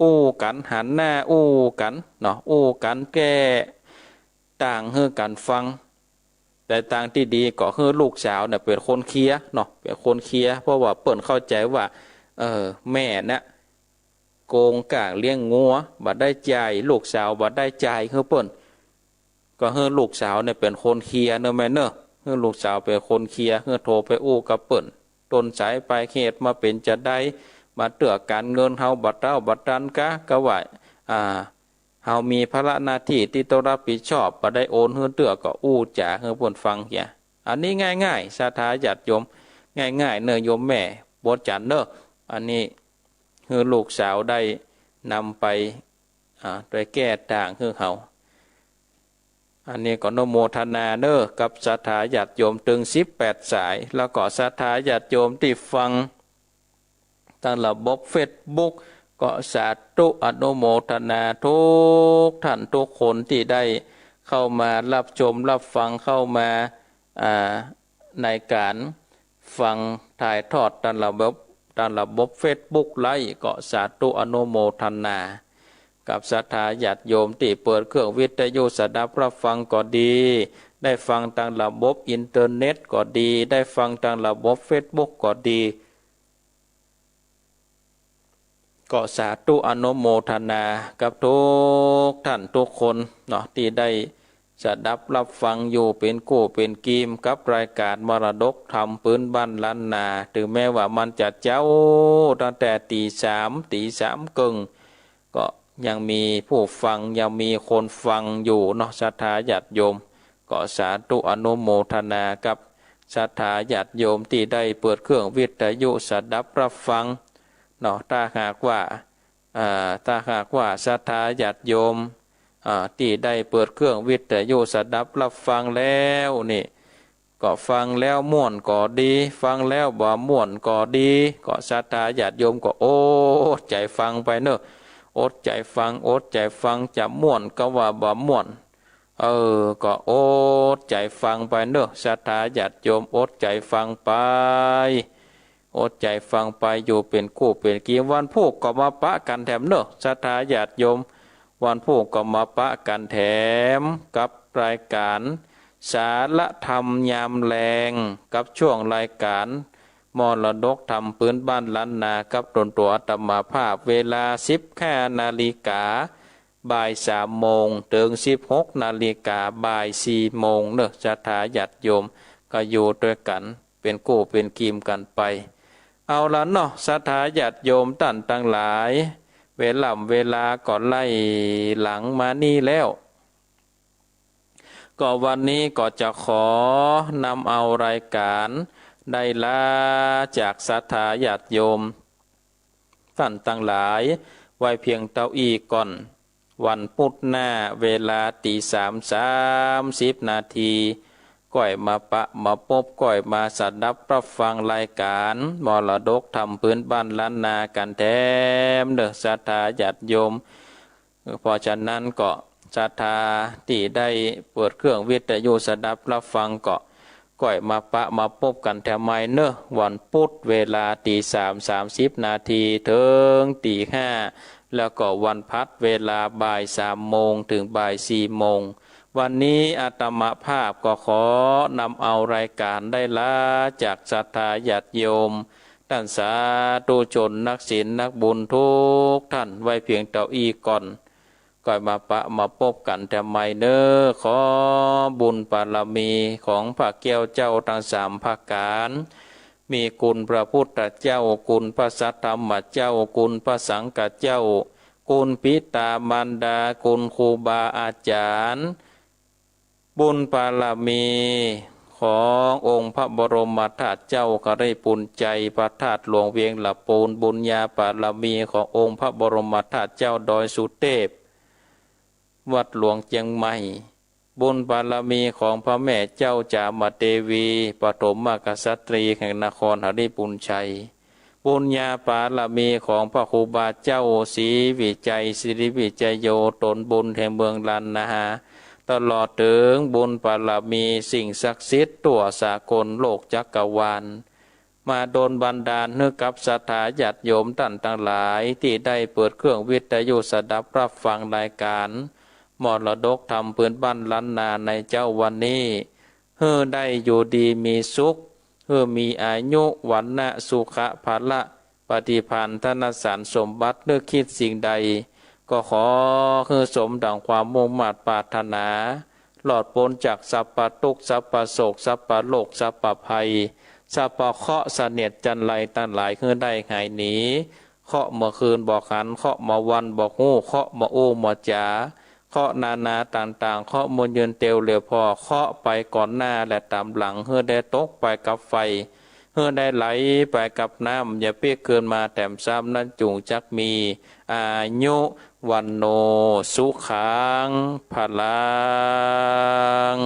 อู้กั๋น หันหน้าอู้กั๋นเนาะ อู้กั๋นแก้ต่างหื้อกั๋นฟัง แต่ตางตี้ดีก็หื้อลูกสาวเนี่ยเป๋นคนเคลียร์เนาะ เป๋นคนเคลียร์ เพราะว่าเปิ้นเข้าใจ๋ว่า เออ แม่เนี่ย โกงก๋างเลี้ยงงัว บ่ได้จ่าย ลูกสาวบ่ได้จ่ายหื้อเปิ้น ก็หื้อลูกสาวเนี่ยเป๋นคนเคลียร์เนาะแม่เนาะ หื้อลูกสาวเป๋นคนเคลียร์ หื้อโทรไปอู้กับเปิ้น ต้นสายปลายเหตุมาเป๋นจาใด มาเตื้อก๋านเงินเฮาบ่เต้าบ่ตันกา ก็ว่า อ่า เฮามีภาระหน้าตี้ตี้ต้องรับผิดชอบ บ่ได้โอนหื้อเตื้อ ก็อู้จ๋าหื้อเปิ้นฟังเหีย อันนี้ง่ายๆ ศรัทธาญาติโยม ง่ายๆ เนาะโยมแม่บัวจันทร์เนาะ อันนี้หื้อลูกสาวได้นำไป อ่า ไปแก้ต่างหื้อเขา อันนี้ก็อนุโมทนาเนาะ กับศรัทธาญาติโยมตึงสิบแปดสาย แล้วก็ศรัทธาญาติโยมตี้ฟังตางระบบเฟซบุ๊ก ก็สาธุอนุโมทนาทุกท่านทุกคนตี้ได้เข้ามารับชมรับฟัง เข้ามา อ่า ในก๋านฟังถ่ายทอดตางระบบ ตางระบบเฟซบุ๊กไลฟ์ ก็สาธุอนุโมทนา กับศรัทธาญาติโยมตี้เปิดเครื่องวิทยุสดับรับฟังก็ดี ได้ฟังตางระบบอินเทอร์เน็ตก็ดี ได้ฟังตางระบบเฟซบุ๊กก็ดี ก็สาธุอนุโมทนากับทุกท่านทุกคนเนาะ ตี้ได้สดับรับฟังอยู่เป๋นกู้เป๋นกีมกับรายก๋านมรดกธรรมปื๊นบ้านล้านนา เถิงแม้ว่ามันจะเจ๊าตั้งแต่ตี๋สาม ตี๋สามเกิ่ง ก็ยังมีผู้ฟัง ยังมีคนฟังอยู่เนาะ ศรัทธาญาติโยม ก็สาธุอนุโมทนากับศรัทธาญาติโยมตี้ได้เปิดเครื่องวิทยุสดับรับฟังเนาะ ถ้าหากว่า อ่า ถ้าหากว่าศรัทธาญาติโยม อ่า ตี้ได้เปิดเครื่องวิทยุสดับรับฟังแล้วนี่ ก็ฟังแล้วม่วนก็ดี ฟังแล้วบ่ม่วนก็ดี ก็ศรัทธาญาติโยมก็อดใจ๋ฟังไปเนาะ อดใจ๋ฟัง อดใจ๋ฟัง จะม่วนก็ว่าบ่ม่วน เออ ก็อดใจ๋ฟังไปเนาะ ศรัทธาญาติโยม อดใจ๋ฟังไป อดใจ๋ฟังไปอยู่เป๋นกู้เป๋นกีม วันพูกก็มาปะกั๋นแถมเนาะ ศรัทธาญาติโยม วันพูกก็มาปะกั๋นแถมกับรายก๋านสาระธรรมยามแลง กับช่วงรายก๋านมรดกธรรมปื๊นบ้านล้านนา กับตนตั๋วอาตมาภาพ เวลาสิบห้านาฬิกา บ่ายสามโมง เถิงสิบหกนาฬิกา บ่ายสี่โมงเนาะ ศรัทธาญาติโยม ก็อยู่ตวยกั๋น เป๋นกู้เป๋นกีมกั๋นไป เอาละเนาะ ศรัทธาญาติโยมต้านตังหลาย เวล่ำเวลาก็ไล่หลังมานี่แล้ว ก็วันนี้ก็จะขอนำเอารายก๋านได้ลาจากศรัทธาญาติโยมต้านตังหลาย ไว้เพียงเต้าอี้ก่อน วันปุ๊ดหน้าเวลาตี๋สามสามสิบนาที ก้อยมาปะมาปบ ก้อยมาสดับรับฟังรายก๋านมรดกธรรมปื๊นบ้านล้านนากั๋นแถมเนาะ ศรัทธาญาติโยม เพราะฉะนั้นก็ศรัทธาตี้ได้เปิดเครื่องวิทยุสดับรับฟังก็ ก้อยมาปะมาปบกั๋นแถมใหม่เนาะ วันปุ๊ดเวลาตี๋สามสามสิบนาทีเถิงตี๋ห้า แล้วก็วันพัดเวลาบ่ายสามโมงเถิงบ่ายสี่โมง วันนี้อาตมาภาพก็ขอนำเอารายก๋านได้ลาจากศรัทธาญาติโยม ต้านสาธุชนนักศีลนักบุญทุกท่านไว้เพียงเต้าอี้ก่อน ก้อยมาปะมาปบกั๋นแถมใหม่เนาะ ขอบุญบารมีของพระแก้วเจ้าตังสามประก๋าน มีคุณพระพุทธเจ้า คุณพระสัทธรรมเจ้า คุณพระสังฆเจ้า คุณปิตามารดา คุณครูบาอาจ๋ารย์ บุญบารมีขององค์พระบรมธาตุเจ้าหริภุญชัย พระธาตุหลวงเวียงละปูน บุญญาบารมีขององค์พระบรมธาตุเจ้าดอยสุเทพ วัดหลวงเจียงใหม่ บุญบารมีของพระแม่เจ้าจามเทวี ปฐมกษัตรีย์แห่งนครหริภุญชัย บุญญาบารมีของพระครูบาเจ้าศรีวิชัย ศิริวิจัยโย ต๋นบุญแห่งเมืองล้านนา ตลอดเถิงบุญบารมีสิ่งศักดิ์สิทธิ์ทั่วสากลโลกจักรวาล มาดลบันดาลหื้อกับศรัทธาญาติโยมต้านตังหลาย ตี้ได้เปิดเครื่องวิทยุสดับฮับฟังรายก๋าน มรดกธรรมพื้นบ้านล้านนาในเจ๊าวันนี้ หื้อได้อยู่ดีมีสุข หื้อมีอายุ วรรณะ สุขะ พละ ปฏิภาณ ธนสารสมบัติ นึกคิดสิ่งใด ก็ขอหื้อสมดั่งความมุ่งมาดปรารถนา รอดป๊นจากสัพพะตุ๊กข์ สัพพะโศก สัพพะโรค สัพพะภัย สัพพะเคราะห์เสนียดจัญไรตังหลาย หื้อได้หายหนี เคราะห์เมื่อคืนบ่หัน เคราะห์เมื่อวันบ่ฮู้ เคราะห์เมื่ออู้เมื่อจ๋า เคราะห์นานาต่างๆ เคราะห์เมื่อยืนเตียวเหลียวผ่อ เคราะห์ไปก่อนหน้าและต๋ามหลัง หื้อได้ตกไปกับไฟ หื้อได้ไหลไปกับน้ำ อย่าปิ๊กคืนมาแถมซ้ำ นั้นจุ่งจักมี อายุ วัณโณ สุขัง พลัง